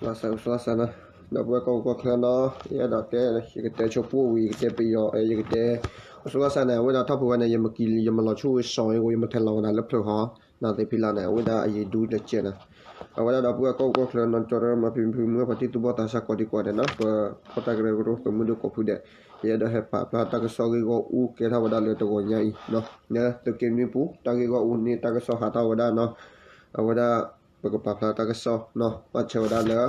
လီၤစၢ် အိၣ်ဆိးလီၤစၢ်နီၤ, ဒီပုၢ်ဝဲၢ်ကီၢ်ပူၤကီၢ်ချၢနီၤ, ယအဲၣ်ဒိးတဲ ယကတဲဆိပူဝဲ ယကတဲပယီၤ ယကတဲ အိၣ်ဆိးလီၤစၢ်န့ၣ် အဝဲဒၣ်ထီၣ်ဖုဝဲန့ၣ် ယမၤကံ ယမၤလီၤဆူဝဲစီၤအ့ၣ်ဂီၤ ယမၤထဲးလီၤဝဲဒၣ်လၢဖျၢၣ်ဟီ နီၤသ့ၣ်ဖံလါန့ၣ် အဝဲဒၣ်အယံၤဒူတကဲးနီၤ, အဝဲဒၣ်ဒီပုၢ်ဝဲၢ်ကီၢ်ပူၤကီၢ်ချၢနီၤ ကၠီတရၢမၤဖံဖုမုၢ်ပှၤတံၤသူၣ်ဘီၣ်သးစၢ်ကိးဒံကိးဂၤဒဲးနီၤ, ပဖီၣ်တၢ်ကရၢကရိသုးမုၢ်ဒိၣ်ကိးဖုဒဲး, ယအဲၣ်ဒိးဟဲပာ်ဖျါတၢ်ကစီၣ်ဂ့ၢ်ဂီၢ်အူကဲထီၣ်ဝဲဒၣ်လၢတဂီၤညါအံၤနီၤ, လၢသုးက့နွံပူၤ တၢ်ဂ့ၢ်ဂီၢ်အူန့ၣ် တၢ်ကစီၣ်ဟးထီၣ်ဝဲဒၣ်နီၤ, အဝဲဒၣ် ပကပာ်ဖျါတၢ်ကစီၣ်နီၤ ဘၣ်ဆၣ်ဝဲဒၣ်လၢ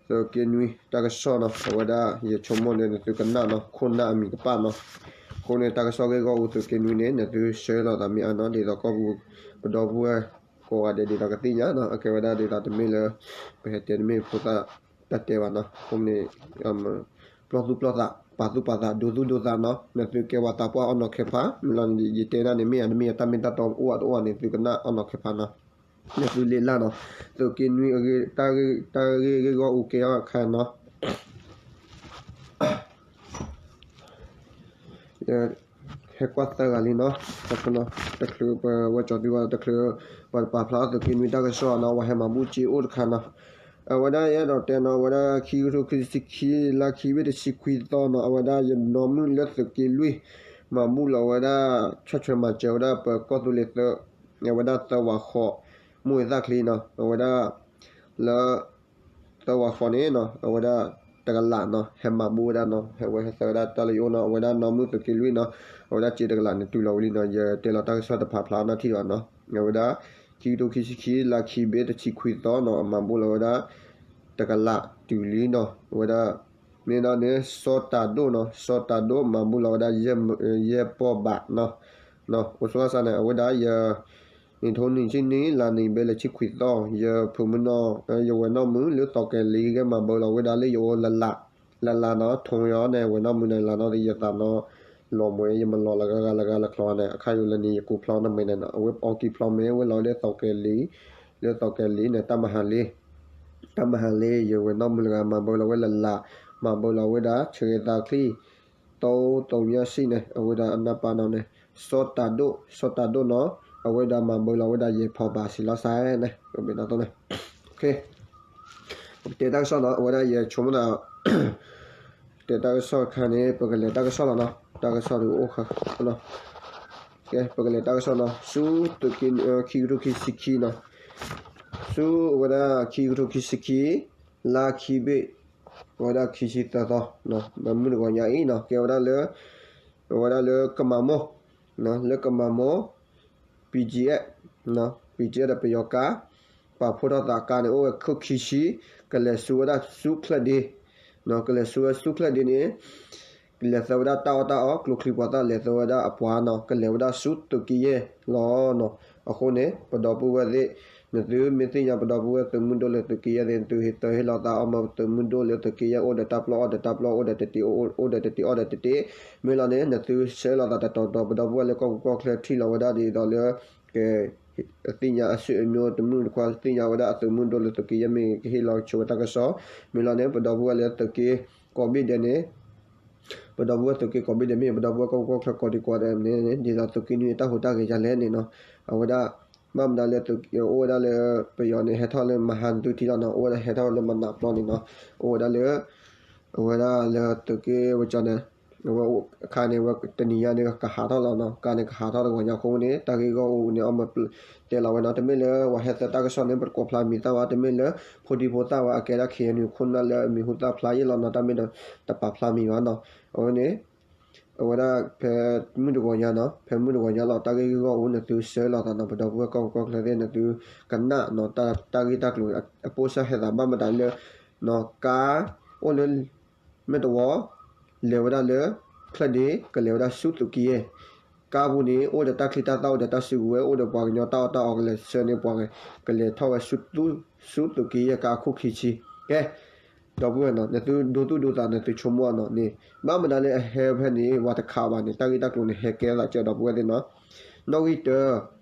သုးက့နွံတၢ်ကစီၣ်နီၤ အဝဲဒၣ်ယဆိကမိၣ်န့ၣ် နသုကနၣ်နီၤ ခိၣ်နၢ်အမံၤကပၣ်နီၤ, အဃိန့ၣ် တၢ်ကစီၣ်ဂ့ၢ်ဂီၢ်အူသုးက့နွံန့ၣ် နသုဆှၢလီၤသးမ့ၢ်အါနီၤ ဒ်သိးကီၢ်ပူၤ ပဒီပုၢ်ဝဲၢ်ကိးဂၤဒဲးဒ်သိးကသ့ၣ်ညါနီၤ, အကဲဝဲဒၣ်ဒ်သိးတမ့ၢ်လၢ ပဟဲတဲတမ့ၢ်ဖိသၣ်တၢ်တဲဘၣ်နီၤ, အဃိန့ၣ် ပျီၢ်သူၣ်ပျီၢ်သး ပာ်သူၣ်ပာ်သး ဒိသူၣ်ဒိသးနီၤ, နသုကဲပှၤသးပှၢ်အီၣ်နီၤခဲဖး မ့ၢ်လီၤန့ၣ် ယတဲဒၣ်န့ၣ် မ့ၢ်ယၤတမ့ၢ်ယၤ တၢ်မ့ၢ်တၢ်တီအိၣ်အတအိၣ်န့ၣ် သုကနၣ်အီၣ်နီၤခဲဖးနီၤ, နသုလ့လၢ်နီၤ, သုးက့နွံအဂ့ၢ် တၢ်ဂ့ၢ်ဂ့ၢ်ဂီၢ်အူကဲထီၣ်အခါနီၤ ဟဲကွၢ်သၢဂၤလံနီၤ, တချုးပဝဲကၠီၤဒုဝဲတချုး ပှၤတပာ်ဖျါအီၣ်သုးက့နွံတၢ်ကစီၣ်နီၤ ပှၤဟဲမၤဘူၣ်စ့အိၣ်တခါနီၤ, အဝဲဒၣ်ယအဲၣ်ဒိးတဲနီၤ အဝဲဒၣ်ခံကထိခံဆံခံ လါခံဘ့ၣ်တဆံခွံသီနီၤ အဝဲဒၣ်ယနီၢ်မုၣ်လၢသုးက့လွံၢ် မၤဘူၣ်လီၤဝဲဒၣ် ဆီၣ်ထွဲမၤစၢၤဝဲဒၣ်ပကီၢ်သူလ့ၤသၢ အဝဲဒၣ်သၢဝးဃီ မိၢ်ဝဲသၣ်ချံနီၤ အဝဲဒၣ် လၢ သၢဝးဃီန့ၣ်နီၤ အဝဲဒၣ်တကလးနီၤ ဟဲမၤဘူၣ်ဝဲဒၣ်နီၤ ဟဲဝဲဟဲသၢဝဲဒၣ်တၢ်လၢယအိၣ်နီၤ အဝဲဒၣ်နီၢ်မုၣ်သုးက့လွံၢ်နီၤ အဝဲဒၣ်စ့တကလးန့ၣ်တုၤလီၤဝံၤလံနီၤ ယတဲလီၤတၢ်ကစီၣ်တဖးဖျါနီၣ်ထံၣ်ဘၣ်နီၤ အဝဲဒၣ် ခံကထိခံဆံခံ လါခံဘ့ၣ်တဆံခွံသီနီၤ အမၤဘူၣ်လီၤဝဲဒၣ် တကလးတုၤလံနီၤ အဝဲဒၣ် မ့ၢ်ဒီးန့ၣ် စီၤတၤဒိၣ်နီၤ စီၤတၤဒိၣ်မၤဘူၣ်လီၤဝဲဒၣ် ယဲၢ်ပီၢ်ဘးနီၤ အိၣ်ဆိးလီၤစၢ်န့ၣ် အဝဲဒၣ်ယ နံၣ်ထိနံၣ်ဆံနံၣ် လါနံၣ်ဘဲလၢဆံခွံသီ ယဖုမုၢ်နီၢ် ယဝဲၢ်နီၢ်မုၣ်လၢသီကဲၤလံ ဂဲၤမၤဘူၣ်လီၤဝဲဒၣ်လၢယအိၣ်လၢ လၢ်လၢ်နီၤ ထိၣ်ယီၤန့ၣ် ဝဲၢ်နီၢ်မုၣ်န့ၣ် လၢ်နီၤ ယသးနီၤ လီၤမွဲ ယမၤလီၤလၢဂၤဂၤလၢဂၤလၢချီန့ၣ် အခါယိာ်လၢန့ၣ် ယကူဖျီနမဲာ်န့ၣ်နီၤ အဝဲအီကံဖျီမဲာ် ဝဲလီၤလၢသီကဲၤလံ လၢသီကဲၤလံန့ၣ် တၢ်မဟါလ့ တၢ်မဟါလ့ ယဝဲၢ်နီၢ်မုၣ်လၢဂၤ မၤဘူၣ်လီၤဝဲလၢ်လၢ် မၤဘူၣ်လီၤဝဲဒၣ် ဆၢဂ့ၤသးချံ တိတိညါစံၣ်န့ၣ် အဝဲဒၣ်အနၢ်ပၢၢ်နီၤန့ၣ် စီၤတၤဒိၣ် စီၤတၤဒိၣ်နီၤ အဝဲဒၣ်မၤဘူၣ်လီၤဝဲဒၣ်ယဲၢ်ဖီၣ်ဘးစံးလီၤစဲန့ၣ် ပဘ့ၣ်နီၣ်သိန့ၣ် ပကတဲတၢ်ကစီၣ်နီၤ အဝဲဒၣ်ယဆိကမိၣ်သး တဲတၢ်ကစီၣ်တခါန့ၣ် ပကလဲၤတၢ်ကစီၣ်လီၤနီၤ တၢ်ကစီၣ်ဒုးအိၣ်ခါ ကဲ ပကလဲၤတၢ်ကစီၣ်နီၤ ဆူသုးက့ ခံကထိခံဆံခံနီၤ ဆူအဝဲဒၣ်ခံကထိခံဆံခံ လါခံဘ့ၣ် အဝဲဒၣ်ခံဆံသၢသီ မုၢ်တဂီၤညါအံၤနီၤ ကဲဝဲဒၣ်လၢ အဝဲဒၣ်လၢကမၤမိၢ် လၢကမၤမိၢ် BGF BGF ဒီးပယီၤကါ ပာ်ဖှိၣ်ထီၣ်သးကါန့ၣ် အိၣ်ဝဲခိၣ်ခံဆံ ကလဲၤဆူဝဲဒၣ်ဆူချၢၣ်ဒ့ ကလဲၤဆူဝဲဆူချၢၣ်ဒ့န့ၣ် လဲၤသၢဝဲဒၣ်တၢ်အီၣ်တၢ်အီ ကျိချံပှၤသၣ်လဲၤသၢဝဲဒၣ်အပှၤနီၤ ကလဲၤဝဲဒၣ်ဆူသုးက့ယဲၢ်လီၤနီၤ အဃိန့ၣ် ပဒီပုၢ်ဝဲၢ်သ့ၣ် နသုမ့ၢ်သ့ၣ်ညါပဒီပုၢ်ဝဲၢ်သုးမုၢ်ဒိၣ်လၢသုးက့ယဲၢ်သ့ၣ် နသုဟ့ၣ်သၢဟ့ၣ်လီၤသးအီၣ်မၢသုးမုၢ်ဒိၣ်လၢသုးက့ယဲၢ် အိၣ်ဒီးတၢ်ပျီအီၣ်ဒီးတၢ်ပျီ အိၣ်ဒီးတတ့ အိၣ်ဒီးတတ့ အိၣ်ဒီးတတ့ မ့ၢ်လီၤန့ၣ် နသုဆှၢလီၤသးတတီၤတီၤ ပဒီပုၢ်ဝဲၢ်လၢကီၢ်ပူၤကီၢ်ချၢထံၣ်လီၤဝဲဒၣ်ဒ်သိးလၢ က သ့ၣ်ညါအဆွေမျိုးတမုၣ်တခွါ သ့ၣ်ညါဝဲဒၣ်အသုးမုၢ်ဒိၣ်လၢသုးက့ယဲၢ်မ့ၢ်ဂ့ၤ ကဟ့ၣ်လီၤဆိဝဲတၢ်ကစီၣ် မ့ၢ်လီၤန့ၣ် ပဒီပုၢ်ဝဲၢ်လၢသုးက့ကိးဘ့ၣ်ဒဲးန့ၣ် ပဒီပုၢ်ဝဲၢ်သုးက့ကိးဘ့ၣ်ဒဲးမ့ၢ် ပဒီပုၢ်ဝဲၢ်ကီၢ်ပူၤကီၢ်ချၢကိးဒံကိးဂၤဒဲးန့ၣ် ဒ်သိးသုးက့နွံအတၢ်ဟူးတၢ်ဂဲၤယါလဲၣ်န့ၣ်နီၤ အဝဲဒၣ် ဘၣ်မနုၤလၢသုး အိၣ်ဝဲဒၣ်လၢပယီၤန့ၣ် ဟဲထီၣ်လၢမဟါနသုထံလီၤနီၤ အိၣ်ဝဲဒၣ်ဟဲထီၣ်လၢမနၤပျီန့ၣ်နီၤ အိၣ်ဝဲဒၣ်လၢ အဝဲဒၣ်လၢသုးက့ဝဲကၠီန့ၣ် အခါန့ၣ် ဝဲတနံၤညါန့ၣ် ကဟးထီၣ်လီၤနီၤ ကါန့ၣ်ကဟးထီၣ်တဂီၤညါအဃိန့ၣ် တၢ်ဂ့ၢ်ဂီၢ်အူန့ၣ် အီၣ်မၢတဲလီၤဝဲနီၤ တမ့ၢ်လၢပှၤဟဲသၢတၢ်ကစီၣ်န့ၣ် ပတကိးဖျါမံၤသၣ်ဘၣ် တမ့ၢ်လၢဖိဒံဖိသၣ်ဘၣ် အကဲဒၣ် ခ့ၣ်အဲၣ်ယူၣ် ခိၣ်နၢ်လၢအမံၤဟူသၣ်ဖျါယဲၢ်လီၤနီၤ တၢ်မ့ၢ်ဒီးတပာ်ဖျါမံၤဘၣ်နီၤ အဝဲန့ၣ် အဝဲဒၣ်ဖဲမုၢ်တဂီၤညါနီၤ ဖဲမုၢ်တဂီၤညါလီၤ တၢ်ဂ့ၢ်ဂီၢ်အူ နသုဆှၢလီၤသးနီၤ ပဒီပုၢ်ဝဲၢ်ကီၢ်ပူၤကီၢ်ချၢသ့ၣ် နသုကနၣ်နီၤ တၢ်ဂ့ၢ်တၢ်ကျိၤအပိၢ်စၢ်ဟဲသးဘၣ်မတၤလၢ ကါအိၣ်လၢ မဲာ်တဝီ လဲၤဝဲဒၣ်လၢ ချၢၣ်ဒ့ ကလဲၤဝဲဒၣ်ဆူသုးက့ယဲၢ် ကါပူၤန့ၣ် အိၣ်ဒီးတၢ်ချံတၢ်သၣ် အိၣ်ဒီးတၢ်စုကဝဲၤ အိၣ်ဒီးပှၤကညီတၢ်အီၣ်တၢ်အီကလဲၤဆှၢန့ၢ်ပှၤ ကလဲၤထီၣ်ဝဲ ဆူသုးက့ယဲၢ်ကါအခိၣ်ခံဆံ ကဲ ဒီပုၢ်ဝဲၢ်နီၤ နသုဒိသူၣ်ဒိသး နသုဆိကမိၣ်နီၤန့ၣ် ဘၣ်မတၤလၢအဟဲဖဲန့ၣ် ပှၤတခးဘၣ်န့ၣ် တၢ်ဂ့ၢ်တၢ်ကျိၤန့ၣ် ဟဲကဲသးကၢဒီပုၢ်ဝဲၢ်သ့ၣ်နီၤ နီၣ်ဂံၢ်တၢ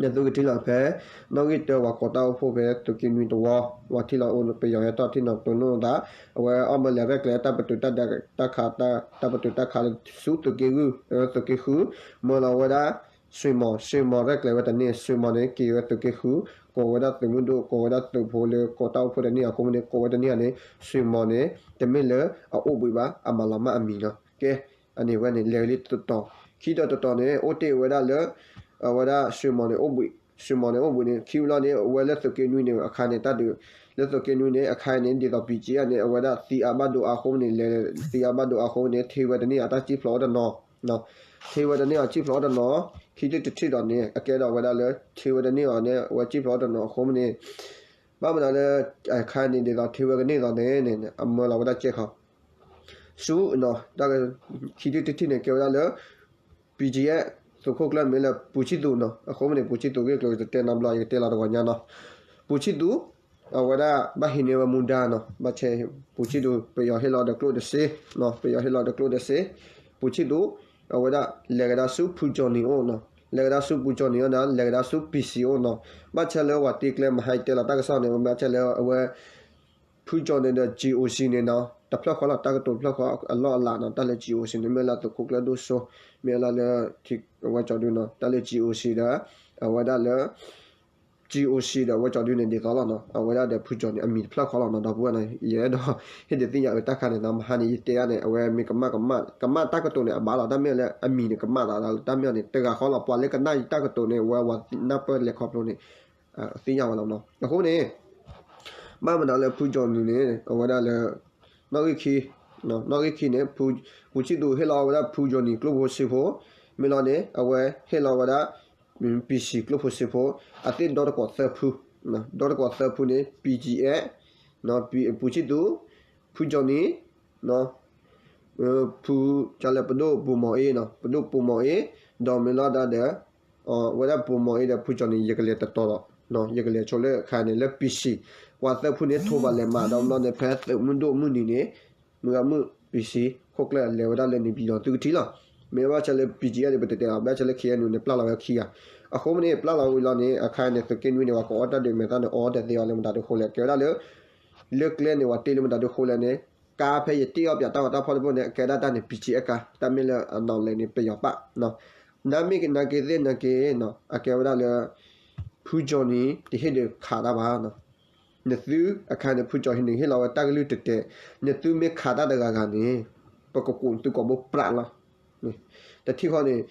နသုကထံၣ်လီၤဖဲ နီၣ်ဂံၢ်တၢ ပှၤကိးတၢ်အိၣ်ဖှိၣ်ဖဲသုးက့နွံတဝီ ပှၤထံၣ်လီၤအိၣ်ပယီၤဟဲထီၣ်ထံၣ်နီၤတိၢ်နီၣ်သး အဝဲအီၣ်မၢလဲၤရဲၣ်ကျဲၤတၢ်ပတုာ်တၢ်ဒါ တၢ်ခး တၢ်ပတုာ်တၢ်ခးလၢဆူသုးက့ဂုၢ် သုးက့ဃု မၢလီၤဝဲဒၣ် ဆွံမီၤ ဆွံမီၤရဲၣ်ကျဲၤဝဲတန့ၢ် ဆွံမီၤန့ၣ် က့ၤဝဲသုးက့ဃု ကိးဝဲဒၣ်သုးမုၢ်ဒိၣ် ကိးဝဲဒၣ်သုးဖိလၢကိးတၢ်အိၣ်ဖှိၣ်တန့ၢ်အဃိန့ၣ် ကိးဝဲတန့ၢ်ဧါန့ၣ် ဆွံမီၤန့ၣ် တမ့ၢ်လၢအအိၣ်ဘှံးဘၣ် အမၤလီၤမၢ်အမံၤလီၤ. ကဲ အန့ၣ်ဝဲန့ၣ် လဲၤလံတတီၤ, ခံတီၤတတီၤန့ၣ် အိၣ်တ့ၢ်ဝဲဒၣ်လၢ အဝဲဒၣ်ဆွံမီၤန့ၣ်အိၣ်ဘှံး, ဆွံမီၤန့ၣ်အိၣ်ဘှံးန့ၣ် ခံဘျီန့ၣ် အဝဲလၢသုးက့နွံန့ၣ် အခါန့ၣ် တၢ်ဒုး လၢသုးက့နွံန့ၣ် အခါန့ၣ် ဒ်သိး ပံၣ်ကၠံအၣ်န့ၣ် အဝဲဒၣ်သံအါဘၣ်ဒိအါအဃိန့ၣ် လဲၤသံအါဘၣ်ဒိအါအဃိန့ၣ် ထံဝဲတန့ၢ်အတၢ်စံၣ်ဖျိးအိၣ်တနီၤ ထံဝဲတန့ၢ်အီၤစံၣ်ဖျိးအိၣ်တနီၤ, ခံထံၣ်တထံၣ်ဒီးန့ၣ် အကဲဒီးဝဲဒၣ်လၢ ထံဝဲတန့ၢ်အီၤန့ၣ် အဝဲစံၣ်ဖျိးအိၣ်တနီၤအဃိန့ၣ် ဘၣ်မနုၤလၢ အခါန့ၣ်ဒ်သိးထံဝဲကန့ၢ်သိးန့ၣ် အမၢလီၤဝဲဒၣ်ကဲခီ ဆူ ခံထံၣ်တထံၣ်န့ၣ် ကဲဝဲဒၣ်လၢ ပံၣ်ကၠံအၣ် သုးခိၣ်ကျၢၢ်မ့ၢ်လၢပူၤဆံၣ်သူးနီၤ, အဃိန့ၣ် ပူၤဆံၣ်သူးဂ့ၢ်ကျိၤတတဲနီတဘျီ ယကတဲလီၤတဂီၤညါနီၤ, ပူၤဆံၣ်သူး အဝဲဒၣ်ဘၣ်ဟံးန့ၢ်ဝဲမူဒါနီၤ, ဘၣ်ဆဲ ပူၤဆံၣ်သူး ပယီၤဟ့ၣ်လီၤဒီးကျိၣ်ဒီးစ့, ပယီၤဟ့ၣ်လီၤဒီးကျိၣ်ဒီးစ့, ပူၤဆံၣ်သူး အဝဲဒၣ်လဲၤကဒါဆူဖုကၠီၣ်နံၤအိၣ်နီၤ, လဲၤကဒါဆူဖုကၠီၣ်နံၤအိၣ်ဒီး လဲၤကဒါဆူ ပံၣ်စံၣ်အိၣ်နီၤ, ဘၣ်ဆဲလၢပှၤတ့ကျဲမဟါယတဲလီၤတၢ်ကစီၣ်န့ၣ် ဘၣ်ဆဲလၢအဝဲ ဖုကၠီၣ်နံၤဒီး ကၠံအိၣ်စံၣ်န့ၣ်နီၤ တဖျၢၣ်ဃီလီၤ, တၢ်ကတိၤတဖျၢၣ်ဃီအလီၢ်အလၤနီၤ, တၢ်လၢ ကၠံအိၣ်စံၣ်န့ၣ် မ့ၢ်လၢသုးခိၣ်ကျၢၢ်ဒိၣ်စိ, မ့ၢ်လၢလၢ အဝဲကၠီဒုနီၤ, တၢ်လၢ ကၠံအိၣ်စံၣ်ဒီး အဝဲဒၣ်လၢ ကၠံအိၣ်စံၣ်ဒီး အဝဲကၠီဒုန့ၣ် ဒ်သိးလီၤနီၤ, အဝဲဒၣ်ဒီးဖုကၠီၣ်နံၤအမံၤတဖျၢၣ်ဃီလီၤနီၤ, ဒီပုၢ်ဝဲၢ်နီၤ, ယအဲၣ်ဒိး ဟ့ၣ်ဒုးသ့ၣ်ညါအတၢ်ခါန့ၣ်နီၤ, မဟါန့ၣ် ယတဲအါန့ၣ် အဝဲမ့ၢ်ကမၣ်ကမၣ် ကမၣ်တၢ်ကတိၤန့ၣ် အဘၣ်လီၤ, တၢ်မ့ၢ်လၢအမံၤန့ၣ် ကမၣ်သးလီၤ, တၢ်မ့ၢ်န့ၣ် တဂၤဃီလီၤ, ပှၤလၢကနၣ်ယတၢ်ကတိၤန့ၣ် ဝဲဝဲနၢ်ပၢၢ်လဲၤခီဖျိန့ၣ် သ့ၣ်ညါဝဲလီၤနီၤ, အဃိန့ၣ် ဘၣ်မနုၤလၢဖုကၠီၣ်နံၤန့ၣ် အဝဲဒၣ်လၢ နီၣ်ဂံၢ်ခံ, နီၣ်ဂံၢ်ခံန့ၣ် ပူၤဆံၣ်သူးဟ့ၣ်လီၤဝဲဒၣ်ဖုကၠီၣ်နံၤ ကျိၣ်ဖိစ့ဖိ, မ့ၢ်လီၤန့ၣ် အဝဲဟ့ၣ်လီၤဝဲဒၣ် ပံၣ်စံၣ်ကျိၣ်ဖိစ့ဖိ, အသ့ၣ်ဒီတကိးသၢဖု, ဒီတကိးသၢဖုန့ၣ် ပံၣ်ကၠံအၣ်, ပူၤဆံၣ်သူး, ဖုကၠီၣ်နံၤ ဖုကၠၢ်လၢပဒိၣ်ပိာ်မီၤအ့နီၤ, ပဒိၣ်ပိာ်မီၤအ့, ဒီးမ့ၢ်လီၤဒၣ်ဒီး ဝဲဒၣ်ပိာ်မီၤအ့ဒီးဖုကၠီၣ်နံၤ ယကလဲၤတတီၤဒီး ယကလဲၤဆိလၢအခါန့ၣ် လၢပံၣ်စံၣ်, ပှၤသၢဖုန့ၣ် ထိးဘၣ်လဲၤမးဒီး မ့ၢ်လီၤန့ၣ် ဖဲသုးမုၢ်ဒိၣ်မုၢ်နံၤန့ၣ် မုၢ်ဂၤမုၢ် ပံၣ်စံၣ် ခိၣ်ကျၢၢ်လဲၤဝဲဒၣ်လၢန့ၣ်ပၠံၤဒီးသုကထံၣ်လီၤ, မ့ၢ်ဘၣ်ဆၣ်လၢ ပံၣ်ကၠံအၣ်န့ၣ် ပတတဲအီၤ ဘၣ်ဆၣ်လၢ ခ့ၣ်အဲၣ်ယူၣ် န့ၣ် ပျၢ်လီၤဝဲခံဂၤ, အဃိမ့ၢ်န့ၣ် ပျၢ်လီၤဝံၤလီၤန့ၣ် အခါန့ၣ် သုးက့နွံန့ၣ် ပှၤကအီတၢ်ဒုးမဲာ်သၣ်န့ၣ် အီတသ့အီၤလၢမတၤဒုးဃိလဲၣ်, ကဲဝဲဒၣ်လၢ လၢကျဲန့ၣ်ပှၤတ့လၢမတၤဒုးဃိလဲၣ်န့ၣ် ကါဖဲယတ့အီၣ်ပၠးတၢ်ဂီၤတၢ်ဖီၣ်တဘိၣ်န့ၣ် အကဲဒၣ်တၢ်န့ၣ် ပံၣ်ကၠံအၣ်ကါ, တၢ်မ့ၢ်လၢအနီၢ်လဲၣ်န့ၣ် ပယီၤပၣ်, နမ့ၢ်နာ်က့သ့ၣ်နာ်က့ အကဲဝဲဒၣ်လၢ ဖုကၠီၣ်နံၤ တဟ့ၣ်ဒုးခးတၢ်ဘၣ်, နသုအခါန့ၣ် ဖုကၠီၣ်နံၤဟ့ၣ်လီၤဝဲတၢ်ကလုၢ်တဲာ်တဲာ်, နသုမ့ၢ်ခးတၢ်တဂၤဂၤန့ၣ် ပကကိးသုကိာ်ဘိပြးလီၤ, တထံၣ်ဃီန့ၣ်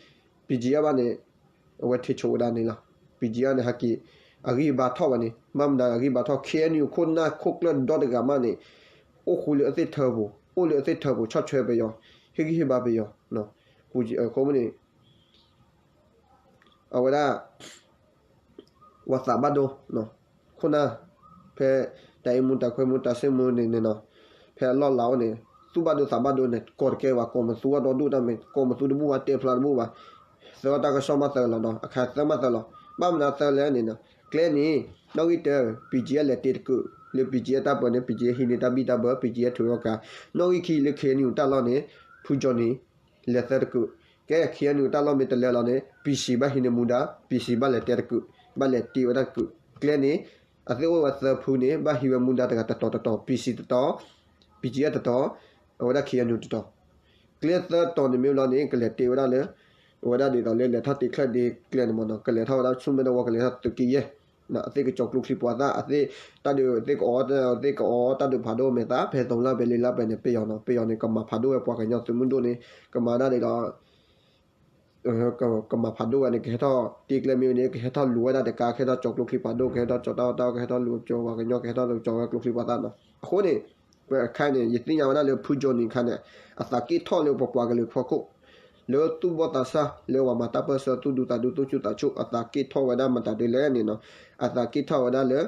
ပံၣ်ကၠံအၣ်ဘၣ်န့ၣ် အဝဲထံၣ်ဆိဝဲဒၣ်န့ၣ်လီၤ, ပံၣ်ကၠံအၣ်န့ၣ် ဟဲက့ၤ အဂံၢ်ဘါထီၣ်ဝဲန့ၣ် ဘၣ်မနုၤအဂံၢ်ဘါထီၣ် ခ့ၣ်အဲၣ်ယူၣ် ခိၣ်နၢ်ခိၣ်ကျၢၢ်ဒီတဂၤမးန့ၣ် အိၣ်ဃူလၢအသ့ၣ်ထၢပူၤ အိၣ်လၢအသ့ၣ်ထၢပူၤ ဆီၣ်ထွဲပယီၤ ဟ့ၣ်ဂံၢ်ဟ့ၣ်ဘါပယီၤ, အဃိမ့ၢ်န့ၣ် အဝဲဒၣ် ပှၤသးဘၣ်ဒိ ခိၣ်နၢ် ဖဲ တၢ်အ့ၣ်မူတၢ်ခွဲမူတၢ်စ့ၣ်မူန့ၣ်န့ၣ်နီၤ, ဖဲအလီၢ်လၤအိၣ်န့ၣ် သူၣ်ဘၣ်ဒိသးဘၣ်ဒိန့ၣ် ကိးတကဲဘၣ် ကိးမသူဝဲဒီဒူၣ်တၢ်မ့ၢ် ကိးမသူတဘူၣ်ဘၣ် တဲဖျါတဘူၣ်ဘၣ်, သၢတၢ်ကစီၣ်မးသၢလီၤနီၤ အခါသၢမးသၢလီၤ, ဘၣ်မနုၤသၢလဲၣ်န့ၣ်နီၤ, ကျဲန့ၣ် နီၣ်ဂံၢ်တၢ ပံၣ်ကၠံအၣ်လဲၤတ့တကုး လၢပံၣ်ကၠံအၣ်တၢ်ပၢန့ၣ် ပံၣ်ကၠံအၣ်ဟံးန့ၢ်တၢ်ဘံၣ်တၢ်ဘၢ ပံၣ်ကၠံအၣ်ထုးထီၣ်ကါ, နီၣ်ဂံၢ်ခံလၢ ခ့ၣ်အဲၣ်ယူၣ် တၢ်လီၢ်န့ၣ် ဖုကၠီၣ်နံၤ လဲၤသၢတကုး, ကဲ ခ့ၣ်အဲၣ်ယူၣ် တၢ်လီၢ်မ့ၢ်တလဲၤလီၤန့ၣ် ပံၣ်စံၣ်ဘၣ်ဟံးန့ၢ်မူဒါ ပံၣ်စံၣ်ဘၣ်လဲၤတဲတကုး ဘၣ်လဲၤတ့ဝဲဒၣ်တကုး, ကျဲန့ၣ် အသ့ၣ်အိၣ်ဝဲသၢဖုန့ၣ် ဘၣ်ဟံးဝဲမူဒါတဂၤတတီၤတတီၤ ပံၣ်စံၣ်တတီၤ ပံၣ်ကၠံအၣ်တတီၤ အဝဲဒၣ် ခ့ၣ်အဲၣ်ယူၣ် တတီၤ, ကျဲသၢတီၤန့ၣ်မ့ၢ်လီၤန့ၣ် ကလဲၤတ့ဝဲဒၣ်လၢ အဝဲဒၣ်ဒ်သိးလၢလဲၤထီၣ်တ့ချၢၣ်ဒ့ကျဲန့ၣ်မ့ၢ်နီၤ ကလဲၤထီၣ်ဝဲဒၣ်ဆူမဲာ်တဝီ ကလဲၤထီၣ်သုးက့ယဲၢ် အသ့ၣ်ကကၠီၤကျိချံပှၤသၣ် အသ့ၣ်တၢ်ဒုးသ့ၣ်ကအီ သ့ၣ်ကအီတၢ်ဒုးဖးဒိၣ်မဲာ်သၣ် ဖဲသီလၢပဲလ့လၢပဲန့ၣ် ပယီၤနီၤ ပယီၤန့ၣ် ကမၤဖးဒိၣ်ဝဲပှၤကညီသုးမုၢ်ဒိၣ်န့ၣ် ကမၤဒၣ်ဒ်ဒီး ကမၤဖးဒိၣ်ဝဲန့ၣ် ကဟဲထီၣ်တ့ကျဲမ့ၢ်ဝဲန့ၣ် ကဟဲထီၣ်လူၤဝဲဒၣ်တကါ ကဟဲထီၣ်ကၠီၤကျိချံဖးဒိၣ် ကဟဲထီၣ်ကၠီၤတၢ်အီၣ်တၢ်အီ ကဟဲထီၣ်လူၤကၠီၤဝဲကျိချံပှၤသၣ်နီၤ အဃိန့ၣ် ပအခါန့ၣ် ယသ့ၣ်ညါဝဲဒၣ်လၢဖုကၠီၣ်နံၤအခါန့ၣ် အသးက့ၣ်ထီၣ်လၢပပှၤကလုာ်ဖီခိၣ် လၢသူၣ်ဘီၣ်သးစၢ် လၢပှၤမၤတၢ်ပၢၢ်ဆၢသူၣ်ဒူသးဒူသူၣ်ဆူၣ်သးဆူၣ် အသးက့ၣ်ထီၣ်ဝဲဒၣ်မတၤဒ်လဲၣ်န့ၣ်နီၤ အသးက့ၣ်ထီၣ်ဝဲဒၣ်လၢ